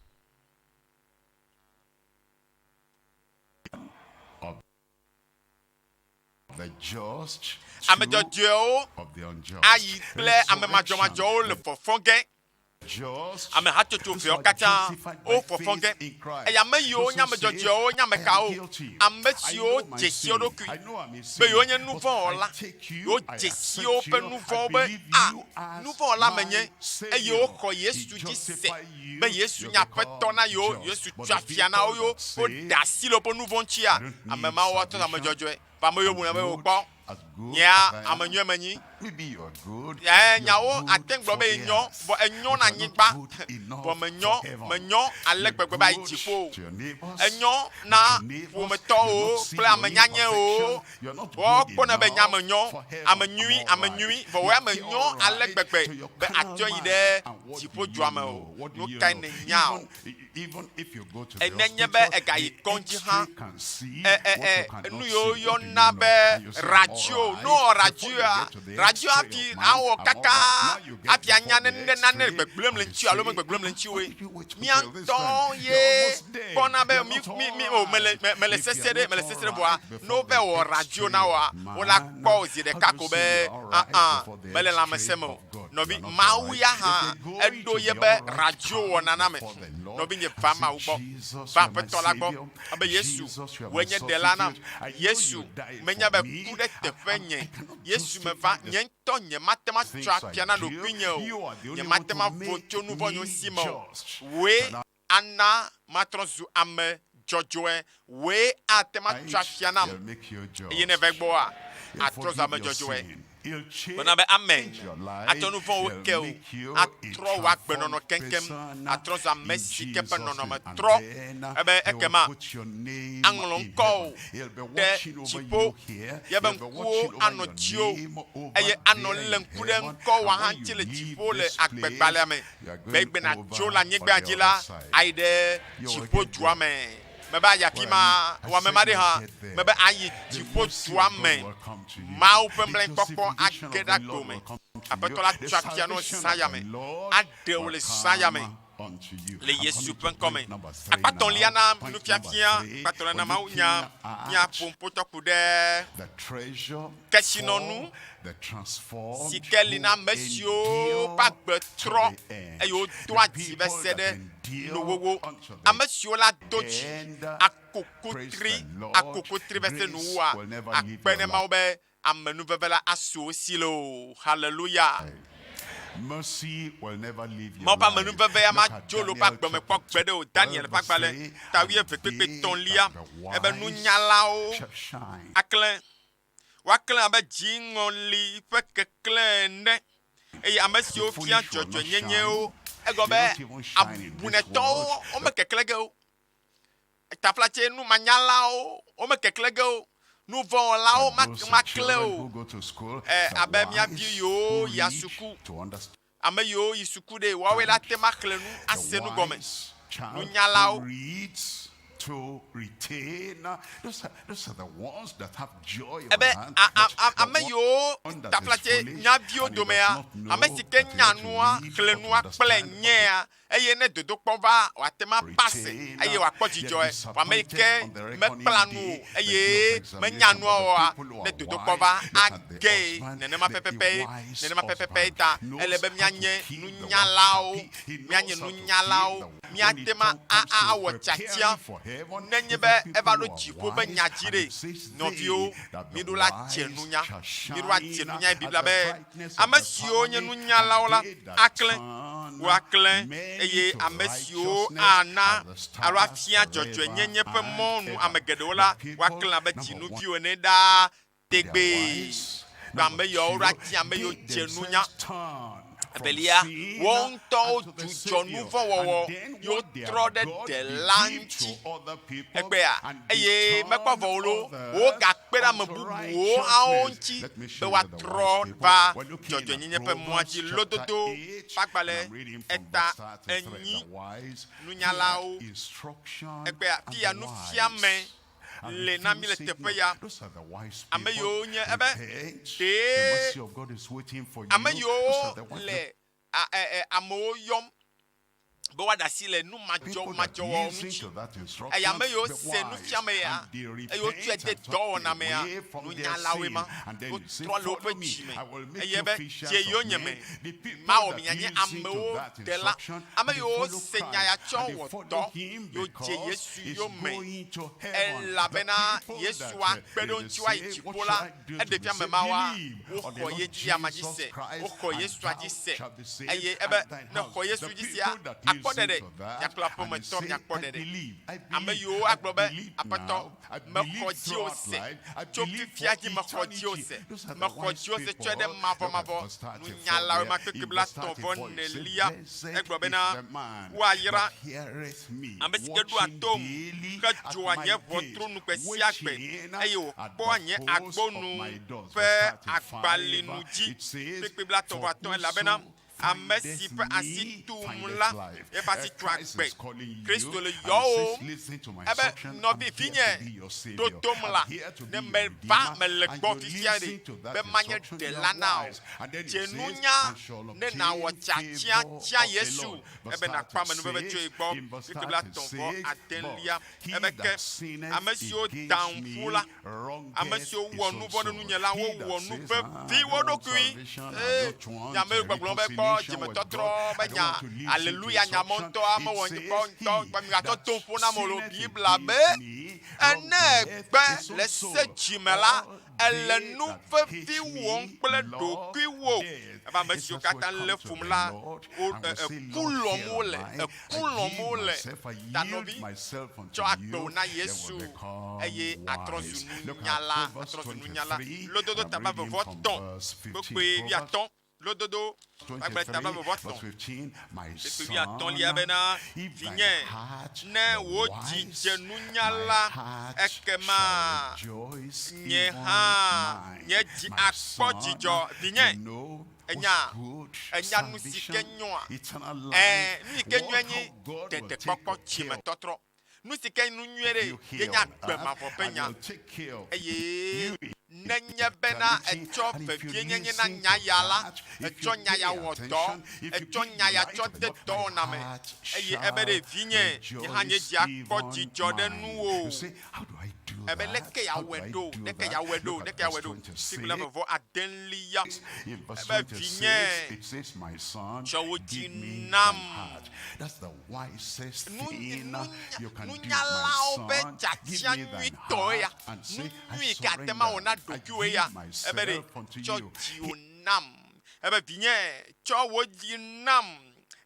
Ame dzɔdzɔewo ayi kple ame madzɔmadzɔwo le fɔfɔ ge. Ame hatsotso eveawo katã wofɔfɔ ge. Eye ame yiwo nye ame dzɔdzɔewo nye ame kawo? Ame siwo dze si wo ɖokui be yewonye nu vɔ̃ wɔla. Yewodze si woƒe nu vɔ̃wo be, A, nu vɔ̃ wɔla menye. Eye woxɔ Yesu dzi se be Yesu nye Aƒetɔ na yewo. Yesu tso afia na wo ye woɖe asi le woƒe nu vɔ̃ ŋutia? Ame mawo woatrɔ zu ame dzɔdzɔe. Vɔ ame yiwo buna be wokpɔ nyea ame nyuie menyi. Ɛ nyawo ate gblɔ be enyɔ, vɔ enyɔ na anyigba, vɔ menyɔ, menyɔ ale gbegbe be ayi dziƒo o. Enyɔ na ƒometɔwo kple ame nyanyɛwo, vɔ wokpɔnɛ be nye ame nyɔ, ame nyui, ame nyui, vɔ wò ya menyɔ ale gbegbe be àte yi ɖe dziƒo dua me o. Nukae nènya o? Nenye be ègayi kɔdzi hã, ɛ ɛ ɛ nu yiwo woyɔna be radio, ne wowɔ radioa, radio hafi awɔ kaka hafi anya ne ne nane le gbegblẽm le ŋutiwò alo megbegblẽm le ŋutiwòe. Mía ŋutɔ ye kpɔna be mí mí mí o mele mele sese ɖe mele sese ɖe vɔa ne wova wɔ radio na wòa, wola kpɔ wò zi ɖeka ko be aa mele lãmesẽ me o. Nɔvi, Mawu ya hã eɖo yebe radio wɔna na me. Nɔvinye, va Mawu gbɔ. Va Aƒetɔ la gbɔ. Ebe Yesu, wòe nye ɖela nam. Yesu, menya be ku ɖe teƒe nye. Yesu, meva, nye ŋutɔ nyemate ŋu atsɔ afia na ɖokuinye o. Nyemate ŋu avo tso nuvɔ̃nyewo si me o. Wòe ana matrɔ zu ame dzɔdzɔe. Wòe ate ŋu atsɔ afia nam. Eye ne eva egbɔa, àtrɔ zu ame dzɔdzɔe. Gblɔna be, Amen. Atsɔ nu vɔ̃wo ke wò, atrɔ wò agbenɔnɔ keŋkeŋ, atrɔ zu ame si ke ƒe nɔnɔme trɔ. Ebe ekema aŋlɔ ŋkɔwò ɖe dziƒo, yeƒe ŋkuwo anɔ dziwò, eye anɔ lé ŋku ɖe ŋkɔwòa hã ŋuti le dziƒo le agbegbalẽa me. Gbe nàtso le anyigbea dzi la, ayi ɖe dziƒodua me. Mebe ayi afi ma, wɔ ame ma ɖe hã. Mebe ayi dziƒo dua me. Mawu ƒe mlɔekpɔkpɔ age ɖe agbo me. Aƒetɔ la tso afia na wò zã ya me. Aɖe wò le zã ya me le Yesu ƒe ŋkɔ me. Akpa tɔ̃lia na nufiafia, akpa tɔ̃lia na mawunya. Míaƒo ŋƒotɔ ku ɖe kesinɔnu si ke li na ame siwo ƒe agbe trɔ eye wodoa dzi va se ɖe nuwuwu. Ame siwo la do dzi akokotri, akokotri va se nuwuwua, akpe ne Mawu be amenuveve la asu wo si loo. Haleluya! Mawu ƒe amenuveve ya madzo le woƒe agbe me kpɔ gbeɖe o. Daniel ƒe agbalẽ ta wuieve kpekpe etɔ̃lia, ebe nunyalawo aklẽ. Woaklẽ abe dziŋɔli ƒe keklẽ ene, eye ame siwo fia dzɔdzɔenyenye wo, egɔme be abunetɔwo, womekeklẽ ge o. Taflatse numanyalawo, womekeklẽ ge o. Nuvɔ̃wɔlawo maklẽ o. E, abe mía vi yiwo yia suku, ame yiwo yi suku ɖe, woawoe la te maxlẽ nu ase nu gɔme. Nunyalawo. Ebe a, a, a, ame yiwo taflatse nyaviwo domea, ame si ke nya nua, xlẽ nua kple nyea, eye ne dodokpɔ va, wòate ŋu apase eye wòakpɔ dzidzɔe. Vɔ ame yi ke mekpla nu o eye menya nua oa, ne dodokpɔ va, agee. Nenema pɛpɛpɛe, nenema pɛpɛpɛe ta ele be míanye nunyalawo, míanye nunyalawo, míate ŋu awɔ tiatia nenye be eva ɖo dziƒo ƒe nya dzi ɖe. Nɔviwo, míɖo la dze nunya, míɖo adze nunya ye Biblia be ame siwo nye nunyalawo la aklẽ, woaklẽ, eye ame siwo ana alo afia dzɔdzɔenyenye ƒe mɔ nu ame geɖewo la, woaklẽ abe dzinuviwo ene ɖaa tegbee. Be ame yawo ɖo ati ame yiwo dze nunya. Evelia, woawo ŋutɔwo dzudzɔ nu vɔ̃ wɔwɔ ye wotrɔ ɖe Ɖela ŋuti egbea, eye mekpɔ vɔ o loo, wogakpe ɖe ame bubuwo hã ŋuti be woatrɔ va dzɔdzɔenyenye ƒe mɔa dzi. Lododo ƒe agbalẽ eta enyi, Nunyalawo egbea, fiya nufiame le na mí le teƒe ya. Ame yiwo nye ebe ɖee ame yiwo le amewo yɔm be woaɖe asi le nu People that madzɔmadzɔwɔwɔ listen ŋuti. to that Eya instruction, ame yiwo the se wise, nufiame ya and they eye wotsɔe repent de and turn dɔwɔna mea, away from their nunyalawoe sin. ma. And then you say, Wotrɔ le woƒe Follow me, dzi me I will make eye you be fishers dze of yonyeme. men. The people Mawɔ that mi mianye listen to amewo that dela. instruction, Ame they yiwo follow se Christ, nya ya tsɔ and they wɔ follow dɔ him yewo dze because Yesu he's yome. going to heaven. The Elabena people Yesu that akpe ɖe they ŋuti woayi say, dziƒo What shall la, I do to eɖe be fia ame saved? mawoa, Believe on the woxɔ Lord ye dzi ama dzi Jesus se, Christ, woxɔ and Yesua thou dzi se. shalt be saved, Eye and ebe thine ne house. xɔ Yesu The dzi sea, people that akpɔ listen ɖeɖe. to that Miakple and aƒemetɔ they say, miakpɔ I ɖeɖe. believe, I Ame believe, yiwo I agblɔ be, believe Aƒetɔ, now, I mexɔ believe dziwò throughout se. life, I Tso believe fifia for dzi mexɔ dziwò eternity. se. Those are the Mexɔ wise dziwò se people. tsɔe ɖe Look at mavɔmavɔ. verse 34 Nunyalawoe there. ma kpekpe In bla verse tɔ̃ vɔ 34, it says, nelia. Blessed Egblɔ is bena the man woayra that heareth me, ame si ke ɖoa watching tom daily ke at dzoa my nye gate, ʋɔtru nu gbe sia gbe waiting eye at wòkpɔa the nye post of agbonu my doors. ƒe Verse 35, agbalinu dzi. it says, Kpekpe bla tɔ̃ vɔ For atɔ̃ elabena whoso ame si findeth ƒe asi me tum findeth la, life. eƒe asi tu Christ agbe. is calling you Kristo le and he yɔwòm says, Listen to my ebe instruction. I'm nɔvi here to vinye be your ɖo savior. tom la I'm here to ne be your meva redeemer. mele And gbɔ you fifia ɖe listen to that be manye instruction, you ɖela are na wò. wise. And then he Dze says, nunya and shall ne nawɔ obtain tiatia favor tia of the Yesu Lord. Verse ebe nakpɔ amenuveve tso 36, ye gbɔ. in verse Kpekpe bla tɔ̃ vɔ 36, adelia but he ebe ke that sinneth ame siwo da against ŋu me ƒu la, ame wrongeth siwo his wɔ own nu vɔ̃ ɖe soul. nunye la, He wowɔ that nu says, vevi "Ah, I wo don't want ɖokui. salvation, I Ee, don't want nya me gbɔgblɔ be kpɔ reconciliation with dzimetɔtrɔ God, be I don't nya want to listen to aleluya nya instruction." mɔtɔ amewɔ It ŋkɔ says, ŋutɔ he kpɔ migatsɔ that to ƒo na ame o sinneth Biblia be against me ene wrongeth gbe his own le soul. se dzime la All ele they nu that vevi hate wɔm me kple love ɖokuiwò. death. Ebe ame It's siwo as we katã come lé to fum the la Lord wo and we e- say, eku Lord, lɔm here wole, am I. eku I lɔm give wole. myself, I Ta yield nɔvi myself unto tsɔ agbewo you. na Then Yesu we become eye atrɔ zu wise. Look at nunyala, Proverbs atrɔ zu nunyala. 23, Lododo and I'm taba reading vɔvɔ from tɔ̃ verse 15. kpekpe Proverbs wuiatɔ̃. Lododo agbalẽ taba 23, vɔvɔ verse tɔ̃ 15. My kpekpe wuiatɔ̃lia son, bena if thine vinye heart ne be wò dzi wise, dze my nunyala heart ekema shall rejoice, nye even hã mine. nye dzi My akpɔ son, dzidzɔ. Vinye you know enya what's good, enya nu si ke salvation, nyoa eternal ɛɛ life, nu yi ke what nyɔe nye how God will take ɖeɖekpɔkpɔ care of dzimetɔtrɔ. Nu si ke nu nyuie ɖe you ye here nye on agbe earth mavɔ ƒe and nya will take care of eye you nenye bena eternity. etsɔ And if you vevienyenye na listen nya to ya la that, if you etsɔ nya pay ya wɔ dɔ attention, if you etsɔ give nya ya light tsɔ to de the Lord, dɔwɔna my me heart eye ebe ɖe shall vinye nye hã nye rejoice, dzi akpɔ even dzidzɔ ɖe mine. nuwò. You say, how do I do Ebe that? leke How do yeawɔe I ɖo do leke that? yeawɔe ɖo Look at leke verse yeawɔe ɖo kpekpe 26. vɔvɔ adelia In verse ebe 26, vinye it says, My son, tsɔ wò dzi give me nam. thine heart. That's the wisest Nu- thing nunya- you can do, my nunyalawo ƒe son. Give tiatia me thine nyuitɔ ya heart and nu say, I nyui ke ate ma wɔ na surrender. I ɖokuiwòe ya give ebe ɖe myself unto tsɔ you. dziwò nam ebe vinye tsɔ wò dzi nam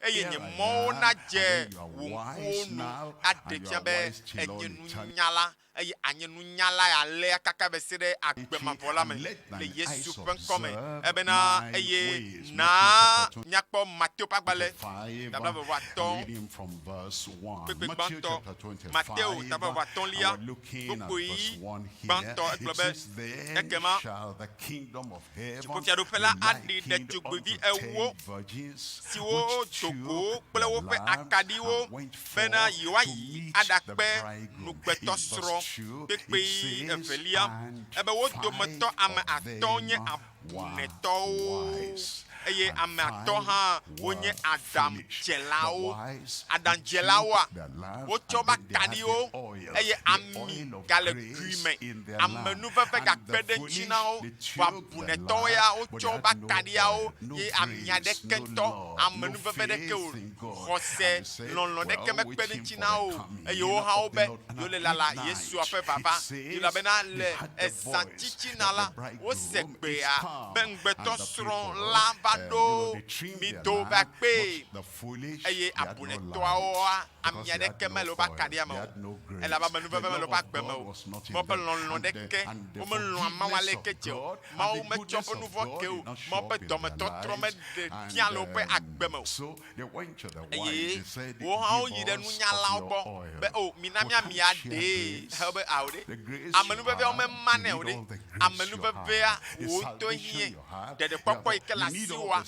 eye Here nye I mɔwo am, and nadze then you are wò wise ŋkuwo nu now, aɖe and you fia are be wise till all enye eternity. nunyala eye anye nunyala alea kaka va se ɖe agbe mavɔ la me And let le thine Yesu eyes ƒe ŋkɔ me observe ebena my eye ways. naa Matthew chapter míakpɔ Mateo ƒe agbalẽ 25, tabla vɔvɔ atɔ̃ I'm reading from verse 1. kpekpe Matthew gbãtɔ chapter 25, Mateo tabla vɔvɔ atɔ̃lia and we're looking at kpukpui verse 1 here. gbãtɔ It egblɔ be says, Then ekema shall the kingdom of heaven dziƒofiaɖuƒe be la aɖi likened ɖetugbivi unto ewo 10 virgins siwo which do go took kple their woƒe lamps akaɖiwo and went bena forth to yewoayi meet the aɖakpe bridegroom. In nugbetɔ verse srɔ̃ 2, kpekpe it says, evelia And ebe wo dometɔ five ame of atɔ̃ nye them were abunetɔwo wise, eye and ame atɔ̃ five hã wonye were foolish. The aɖaŋdzelawo. wise, they Aɖaŋdzelawoa, took their lamps wotsɔ and woƒe then they had the akaɖiwo oil, eye the ami oil of gale gui grace me. in their lamp. Amenuveve And gakpe the ɖe ŋuti foolish, na wo. they Vɔ took their abunetɔwo ya lamp, but wotsɔ they woƒe had no akaɖiawo oil, no ye ami grace, aɖeke no ŋutɔ, love, no amenuveve ɖeke o, faith in God. xɔse, And they said, lɔlɔ̃ ɖeke well, mekpe ɖe waiting ŋuti for na the wo o. coming Eye wo hã of wobe the Lord. And yewo at le lala midnight, Yesua ƒe it vava. says Elabena they le had the ezã voice tsitsina that la, the bridegroom wose is gbea come. be ŋugbetɔ And the srɔ̃ people, la va you know, ɖo they trimmed their mido va lamp, kpee. but the foolish, Eye they had no abunetɔawoa, light ami because they had aɖeke no mele woƒe oil, akaɖia me they o. had no grace. Elabe The amenuveve mele love woƒe of agbe me God o. was not in Mawu ƒe them. lɔlɔ̃ And the, ɖeke, and the womelɔ̃a Mawu forgiveness aleke of dze o. God and Mawu the metsɔ goodness woƒe of nu vɔ̃ God ke o. did not Mawu show ƒe up in their dɔmetɔtrɔ lives. meɖe And fia le woƒe agbe me o. so they went to the wise. Eye They said, wo hã Give woyi ɖe us of nunyalawo your gbɔ oil. be o mina We mía can't mia share ɖee grace. he be ao ɖe The grace you amenuveveawo have, mema you nɛ o need ɖe all the Amenuvevea, wò ŋutɔe hiãe. Ɖeɖekpɔkpɔ yi ke le asiwòa,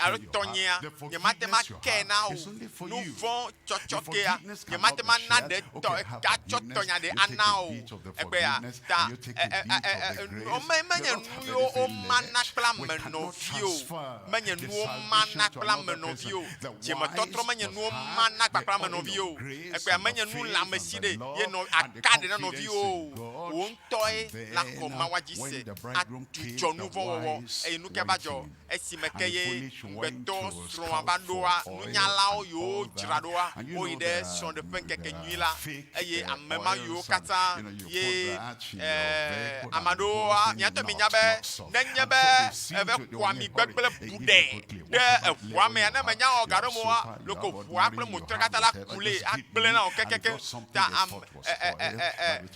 alo tɔnyea, nyemate ŋu akee na wò. Nu vɔ̃ tsɔtsɔkea, nyemate ŋu ana ɖe tɔ, atsɔ tɔnya ɖe ana wò egbea. Ta ɛ, ɛ, ɛ, ɛ, ɛ, me, menye nu yiwo womana kple ame nɔvi o. Menye nu womana kple ame nɔvi o. Dzimetɔtrɔ menye nu womana kpakple ame nɔvi o. Egbea menye nu le ame si ɖe ye nɔ aka ɖe na nɔviwo o. Wò ŋutɔe la xɔ Mawua dzi se adzudzɔ nu vɔ̃ wɔwɔ. Eye nu kae va dzɔ esime ke ye ŋugbetɔ srɔ̃a va ɖoa? Nunyalawo yiwo dzra ɖoa, woyi ɖe srɔ̃ɖeƒe ŋkeke nyui la, eye ame ma yiwo katã ye ame aɖewoa, mia ŋutɔ minya be nenye be eve xɔ ami gbegblẽ bu ɖe ɖe eʋua mea, ne menya wɔ ga ɖe moa, loko ʋua kple motoa katã la ku le agblẽ na wò kekekeŋ. Ta ame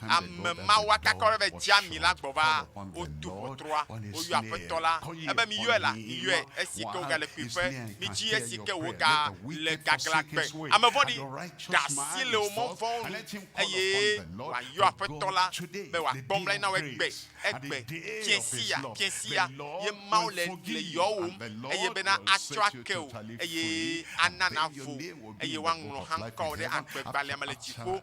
ame mawo akaka wo ɖe dze ami la gbɔ va wotu ʋɔtrua, woyɔ aƒetɔ la ebe miyɔe la, miyɔe esi ke wogale kpuiƒe, midzi esi ke woga le gaglãgbe. Ame vɔ̃ɖi, ɖe asi le wò mɔ vɔ̃wo nu eye wòayɔ aƒetɔ la be wòakpɔ nublanui na wò egbe, egbe, fiẽ sia, fiẽ sia ye Mawu le le yɔwòm eye bena atsɔ ake wò eye ana nàvo eye woaŋlɔ hã ŋkɔwò ɖe agbegbalẽa me le dziƒo.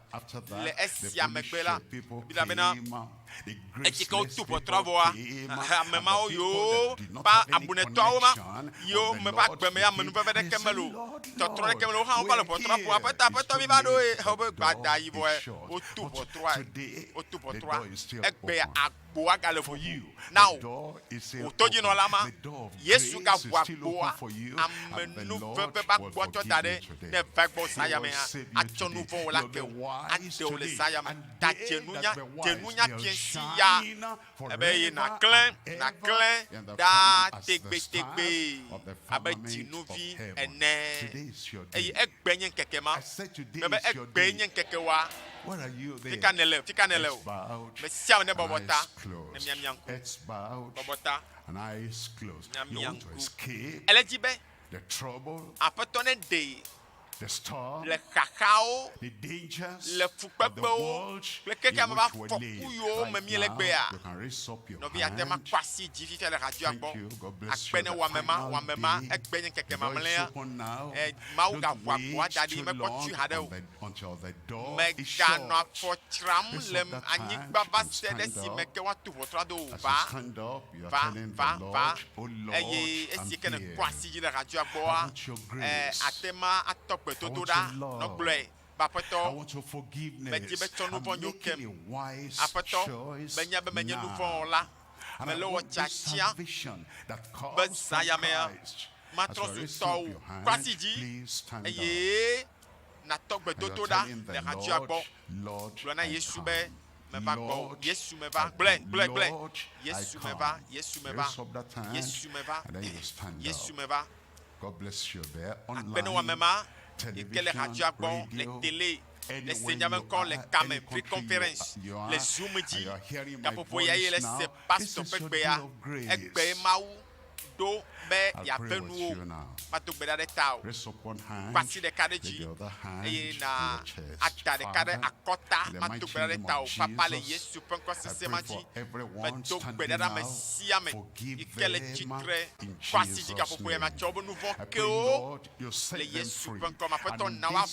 Le esia megbe la, Biblia bena, Etsi ke wotu ʋɔtrua vɔa, ame mawo yiwo va abunetɔawo ma, yiwo me ƒe agbe me amenuveve ɖeke mele o, tɔtrɔ ɖeke mele o, wo hã wova le ʋɔtrua ƒom, Aƒetɔ, Aƒetɔ, míva ɖo eye wobe gbada yibɔe wotu ʋɔtrua, wotu ʋɔtrua. Egbea agboa gale ʋuʋu na wò. Wò todzinɔla ma, Yesu gaʋu agboa, amenuveve ƒe agboa tsɔ da ɖe, ne èva egbɔ zã ya mea, atsɔ nu vɔ̃wò la ke wò, aɖe wò le zã ya me. Ta dze nunya, dze nunya fiẽ si ya, ebe eye nàklẽ, nàklẽ ɖaa tegbetegbee abe dzinuvi ene. Eye egbe nye ŋkeke ma. Mebe egbee nye ŋkeke wa. Fika nèle? Fika nèle o? Me sia me nebɔbɔ ta ne miamia ŋku. Bɔbɔ ta miamia ŋku. Ele dzi be Aƒetɔ neɖee le xaxawo, le fukpekpewo kple xexea me ƒe afɔku yiwo me míele egbea. Nɔvi, àte ŋu akɔ asi dzi fifia le radioa gbɔ akpe ne wò ame ma, wò ame ma, egbe nye ŋkeke mamlɛa. E, Mawu gaʋu agboa da ɖi, mekpɔ tui haɖe o. Mèganɔ afɔ tsram le anyigba va se ɖe esime ke woatu ʋɔtrua do o. Va, va, va, va. Eye esi ke nèkɔ asi dzi le radioa gbɔa, e, àte ŋu atɔ gbedodoɖa nɔ gblɔe be, Aƒetɔ, medi be tsɔ nu vɔ̃ nyewo kem. Aƒetɔ, menya be menye nu vɔ̃ wɔla. Mele wɔ tiatia be zã ya mea, matrɔ zu tɔwò. Kɔ asi dzi eye nàtɔ gbedodoɖa le radioa gbɔ. Gblɔ na Yesu be, Meva gbɔwò. Yesu, meva. Gblɔe, gblɔe, gblɔe. Yesu, meva. Yesu, meva. Yesu, meva. Yesu, meva. Akpe ne wò ame ma yi ke le radioa gbɔ, le tele, le se nya me ŋkɔ, le kame, free conference, le Zoom dzi. Gaƒoƒo ya ye le se pastor ƒe gbea. Egbee Mawu ɖo be yeave nuwò. Mado gbe ɖa ɖe tawò. Kɔ asi ɖeka ɖe dzi eye na ada ɖeka ɖe akɔta. Mado gbe ɖa ɖe tawò papa le Yesu ƒe ŋkɔ sesẽ ma dzi. Medo gbe ɖa ɖe ame sia ame yi ke le tsitre kɔ asi dzi gaƒoƒo ya me atsɔ woƒe nu vɔ̃ ke wo le Yesu ƒe ŋkɔ me. Aƒetɔ na woavo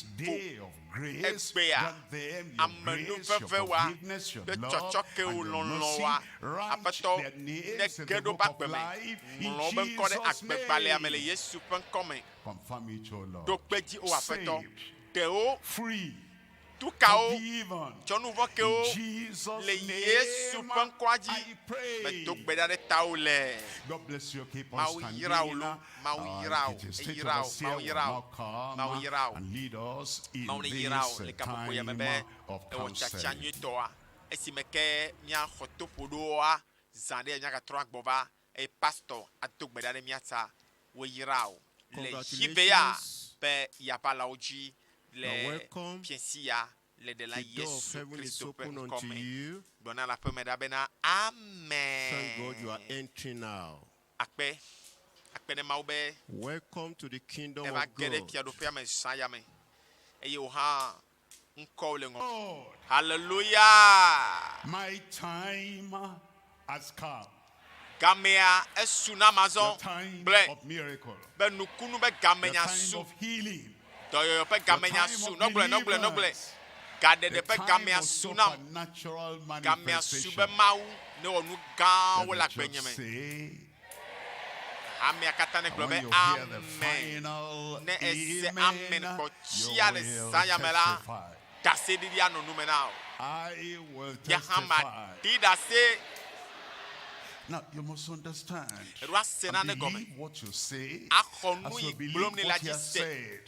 egbea amenuvevewa kple tsɔtsɔkewo lɔlɔ̃wa. Aƒetɔ, ne ge ɖe woƒe agbe me, ŋlɔ woƒe ŋkɔ ɖe agbegbalẽa me le Yesu ƒe ŋkɔ me. Ɖo kpe dzi, O Aƒetɔ. Ɖe wo, tu ka wo, tsɔ nu vɔ̃ ke wo le Yesu ƒe ŋkɔa dzi. Medo gbe ɖa ɖe tawò le. Mawu yra wò lo. Mawu yra wò. Eyra wò. Mawu yra wò. Mawu yra wò. Mawu neyra wò le gaƒoƒo ya me be èwɔ tiatia nyuitɔa. Esime ke míaxɔ toƒoɖoa zã ɖe míagatrɔ agbɔ va eye pastɔ ado gbe ɖa ɖe mía ta. Woyra wò le Gibea Congratulations. ƒe yaʋalawo dzi le You are welcome. fiẽsi ya le Ɖela The door of Yesu heaven is Kristo ƒe open ŋkɔ unto me. you. Gblɔ na le aƒeme ɖa bena, Thank God you are Amen. entering now. Akpe, akpe ɖe Mawu be Welcome to the kingdom eva of ge ɖe God. fiaɖuƒea me zã ya me eye wò hã ŋkɔwò le ŋɔ. Hallelujah! My time has come. Gamea esu na The mazɔ time gblɔe of miracle. be nukunu be The gamenya time su. of healing. Dɔyɔyɔ ƒe The gamenya time su. of Nɔgblɔe, nɔgblɔe, nɔgblɔe. deliverance. Gaɖeɖe The ƒe time gamea of su nam. supernatural Gamea su be manifestation. Mawu ne wɔ nu Let gãwo le the church agbenye me. say, Hamea katã ne and gblɔ when be you hear the amen. final Ne ese amen amen, kpɔ you tsia le will zã ya me la, testify. ɖaseɖiɖi anɔ nu me na wò. I will Nye hã testify. maɖi ɖase. Now you must understand Eɖo ase and nane gɔme. believe what you say Axɔ nu as yi you believe gblɔm ne la what he dzi has se. said.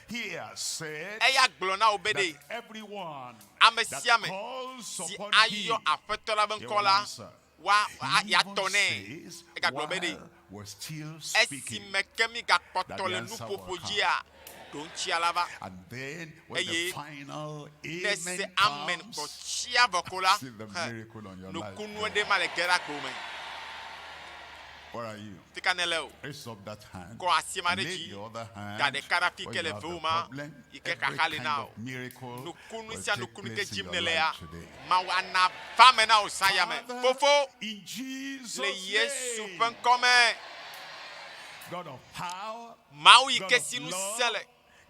He has said Eya gblɔ na wò be that ɖe everyone ame that sia ame calls si upon ayɔ him, aƒetɔ la be he ŋkɔ will la, answer. wa a- He yeatɔ even nɛ. says, Egagblɔ be ɖe while we're still speaking, esime ke mi that gakpɔtɔ the le answer will nuƒoƒo come. dzia, ɖoŋtsia la va. And then when the Eye final ne se amen amen comes, kpɔ tsia vɔ ko la, see the he, miracle on your life. nukunu ɖe ma le ge ɖe agbo me. Where are you? Fika ne le o. Raise up that hand. Kɔ asi ma and ɖe lay dzi. the other Da hand ɖeka ɖe afi where ke you le have vewò the ma, problem. yi ke Every xaxa li kind na of wò. miracle Nukunu will sia take nukunu ke place in dzim your ne le ya, life today. Mawu ana va me na wò zã ya me. Father, Fofo, in Jesus' le Yesu ƒe name, ŋkɔ me, God of power, Mawu yi God ke of si ŋusẽ love, le,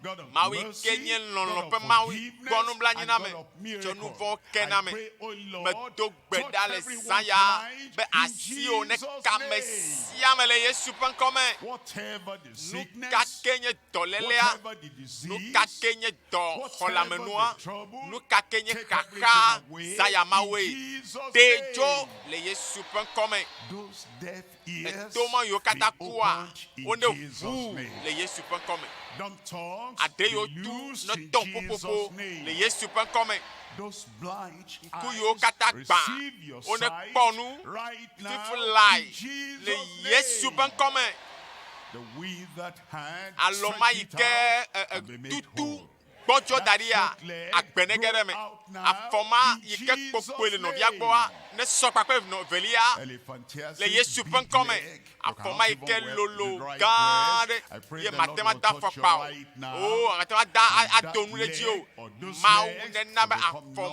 God of Mawu yi mercy, ke nye God lɔlɔ̃ of ƒe Mawu forgiveness, gbɔ nublanui and na God me, of tsɔ nu miracle. vɔ̃wo ke I na me. pray, O Lord, Medo gbe touch ɖa le everyone zã ya tonight be in asiwò ne Jesus' ka ame name. sia ame le Yesu ƒe ŋkɔ me. Whatever the Nu ka sickness, ke nye dɔlélea, whatever the nu ka disease, ke nye whatever dɔxɔlamenua, the trouble, nu ka ke nye take xaxa everything away zã ya in mawoe, Jesus' ɖe dzo name. le Yesu ƒe ŋkɔ me. Those deaf ears Etoma yiwo be katã kua, opened in wone Jesus' ʋu name. le Yesu ƒe ŋkɔ me. Dumb tongues Aɖe be yiwo tu loosed ne in tɔ Jesus' ƒoƒoƒo le name. Yesu ƒe ŋkɔ me. Those blind Ŋku yiwo eyes katã gbã, receive your wone sight kpɔ nu right now fifi in lae le Jesus' Yesu ƒe name. ŋkɔ me. The withered hand, Alɔ ma stretch yi it ke out ɛ, ɛ, and be made tutu whole. gbɔdzɔ da That ɖia, short leg agbe ne ge grow ɖe eme. out now Afɔ ma in yi ke Jesus' kpokpoe le nɔvia gbɔa, name. ne sɔ kpakple nɔ velia Elephantiasis, le Yesu ƒe big ŋkɔ me. leg, you Afɔ cannot ma yi even ke wear the lolo right gã dress. ɖe I pray ye the mate Lord ma will da touch you afɔkpa o. right now. O, ate ma da a- And ado that nu ɖe dzi o. leg or those Mawu legs nena will be become afɔ ma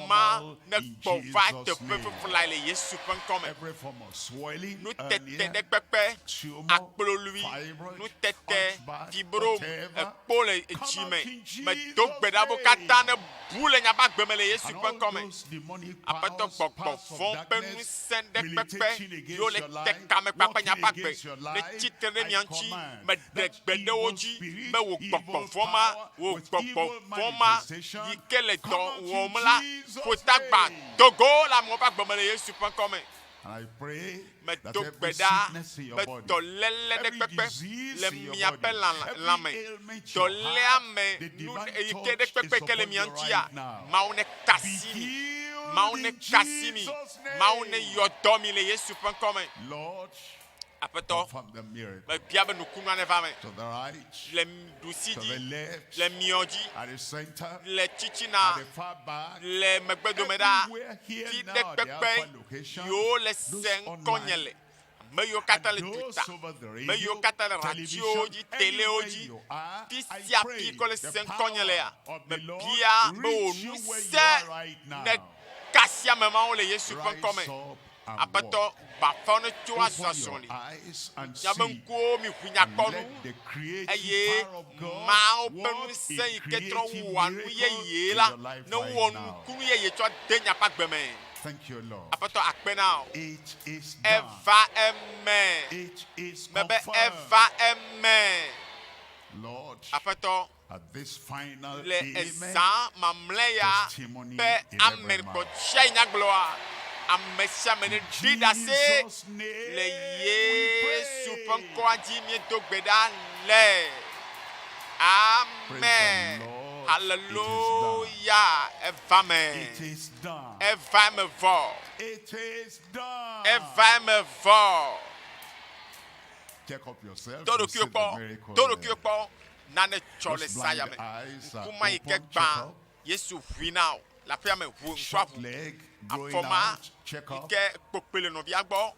normal ne in gbɔ va Jesus' teƒe name. fifi lae le Yesu ƒe ŋkɔ me. Every form of swelling, Nutete hernia, ɖe kpekpe, tumor, akplolui, fibroid, nutete, hunchback, fibrom, whatever, ekpo le come dzi out me. in Medo Jesus' gbe ɖa be wo katã name. ne bu le miaƒe agbe me le Yesu And ƒe all ŋkɔ me. those demonic Aƒetɔ powers, gbɔgbɔ powers of vɔ̃ ƒe darkness, ŋusẽ ɖe kpekpe militating yiwo against le your te life, kame kpakple working miaƒe agbe against your ne life, tsitre ɖe I mia ŋuti. command Meɖe that gbe ɖe wo evil dzi spirit, be wò evil gbɔgbɔ vɔ̃ ma, power wò with gbɔgbɔ evil vɔ̃ ma manifestation yi ke le come dɔ out in wɔm la, Jesus' ƒotagba name. do go le amewo ƒe agbe me le Yesu ƒe ŋkɔ me. And I pray that Medo every gbe ɖa sickness in your be body, dɔléle ɖe every kpekpe disease le in your miaƒe body, lã every lãme. ailment you Dɔléa have, me the nu divine eyi ke ɖe touch is kpekpe ke le upon mia you ŋutia, right now. Mawu ne Be kasi mi. Mawu healed ne in kasi mi. Jesus' Mawu ne name. yɔ dɔ mi le Yesu ƒe ŋkɔ me. Lord, Aƒetɔ, perform the miracle. mebia be nukunua neva me. To the right, Le ɖusi to the dzi, left, le miɔ dzi, at the center, le at tsitsina, the far back, le megbedome ɖa, everywhere here fi now, ɖe the kpekpe Alpha location, yiwo le those se ŋkɔnye online, le. Ame yiwo katã and le those duta, over the ame yiwo radio, katã le radiowo television, dzi, telewo anywhere dzi, you are, fi I sia fi pray ke le the se ŋkɔnye lea, power of the Lord mebia be wò reach you where you ŋusẽ are right ne now. kasi ame mawo le Yesu ƒe ŋkɔ me. Rise up and Aƒetɔ, walk. bafawo ne tso Open azɔ your azɔli. eyes and Miaƒe see. ŋkuwo mi ʋu nya And kpɔ nu let the creative eye power of God Mawu ƒe work ŋusẽ a yi ke trɔ creative wɔa nu miracle yeye in la your life ne right wɔ now. nukunu yeye tsɔ de miaƒe agbe me. Thank you, Lord. Aƒetɔ akpe na wò. It is done. Eva eme. It is Mebe confirmed. eva eme. Lord, Aƒetɔ at this final le amen, ezã mamlɛ ya testimony ƒe in every amen mouth. kpɔtsia yi nyagblɔa, ame sia ame ne ɖi ɖase Jesus' le name we Yesu ƒe pray. ŋkɔa dzi míedo gbe ɖa le. Praise the Amen. Lord. It is done. Hallelujah. Eva me. It is done. Eva eme vɔ. It is done. Eva eme vɔ. Check up yourself. Do You see ɖokuiwò the kpɔ. miracle Do there. ɖokuiwò kpɔ. Nane tsɔ le Those zã ya blind me. eyes are Ŋku ma yi ke open. Check gbã up. Yesu ʋui na wò. Le aƒea me ʋu ŋkua Short ʋu. leg growing Afɔ ma out. Check yi up. ke kpokpoe le nɔvia gbɔ.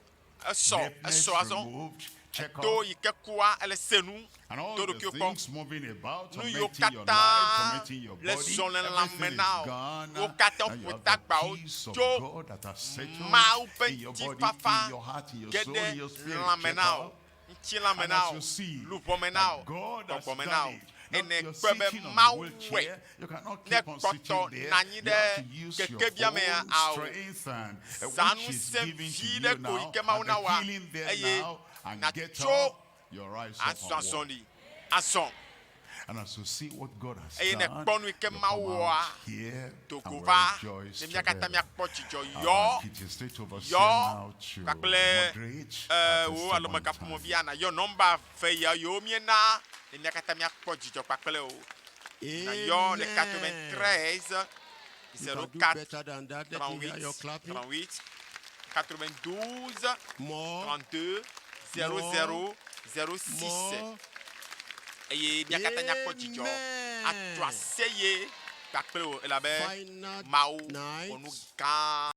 Esɔ Deafness esɔ azɔ. removed. Check To up yi ke kua ele se nu. and all Do the ɖokuiwò kpɔ. things moving about, Nu yiwo tormenting your katã life, tormenting your le body, zɔ le lãme everything na is wò. gone. Wo katã And you ƒo have the tagbawo peace of tso God that has settled Mawu ƒe in your body, ŋutifafa in your heart, in your ge soul, ɖe in your spirit. lãme Check na wò, up. ŋutilãme And na as wò, you see luʋɔ me na that wò, God has gbɔgbɔ me na done wò. it. Now Ene you're kpɔe be sitting on the Mawu wɔe. wheelchair. You cannot Ne keep on sitting kpɔtɔ there. nɔ anyi You ɖe have to use your kekevia mea own ao. strength and Zã which is ŋusẽ given to vi you ɖe ko yi now ke Mawu and na the wòa healing there eye now and get nàtso up, your rise up azɔ and walk. azɔli azɔ And as you see what God has eye done, nèkpɔ nu yi ke you Mawu come wɔa out here do and go we va rejoice ne mía katã together. míakpɔ dzidzɔ I'd yɔ like it state overseer yɔ now to kpakple moderate our wo testimony time. alɔmekaƒomevia nayɔ nɔmba ve ya yiwo míena ne mía katã míakpɔ dzidzɔ kpakple wo. Nayɔ le Amen. 93 You can do 04 better than that. Let me hear your 38 clapping. 38 92 More, 32 00 06 more. eye mía katã míakpɔ dzidzɔ Amen. atso aseye kpakple wo elabe Final Mawu night. wɔ nu gã.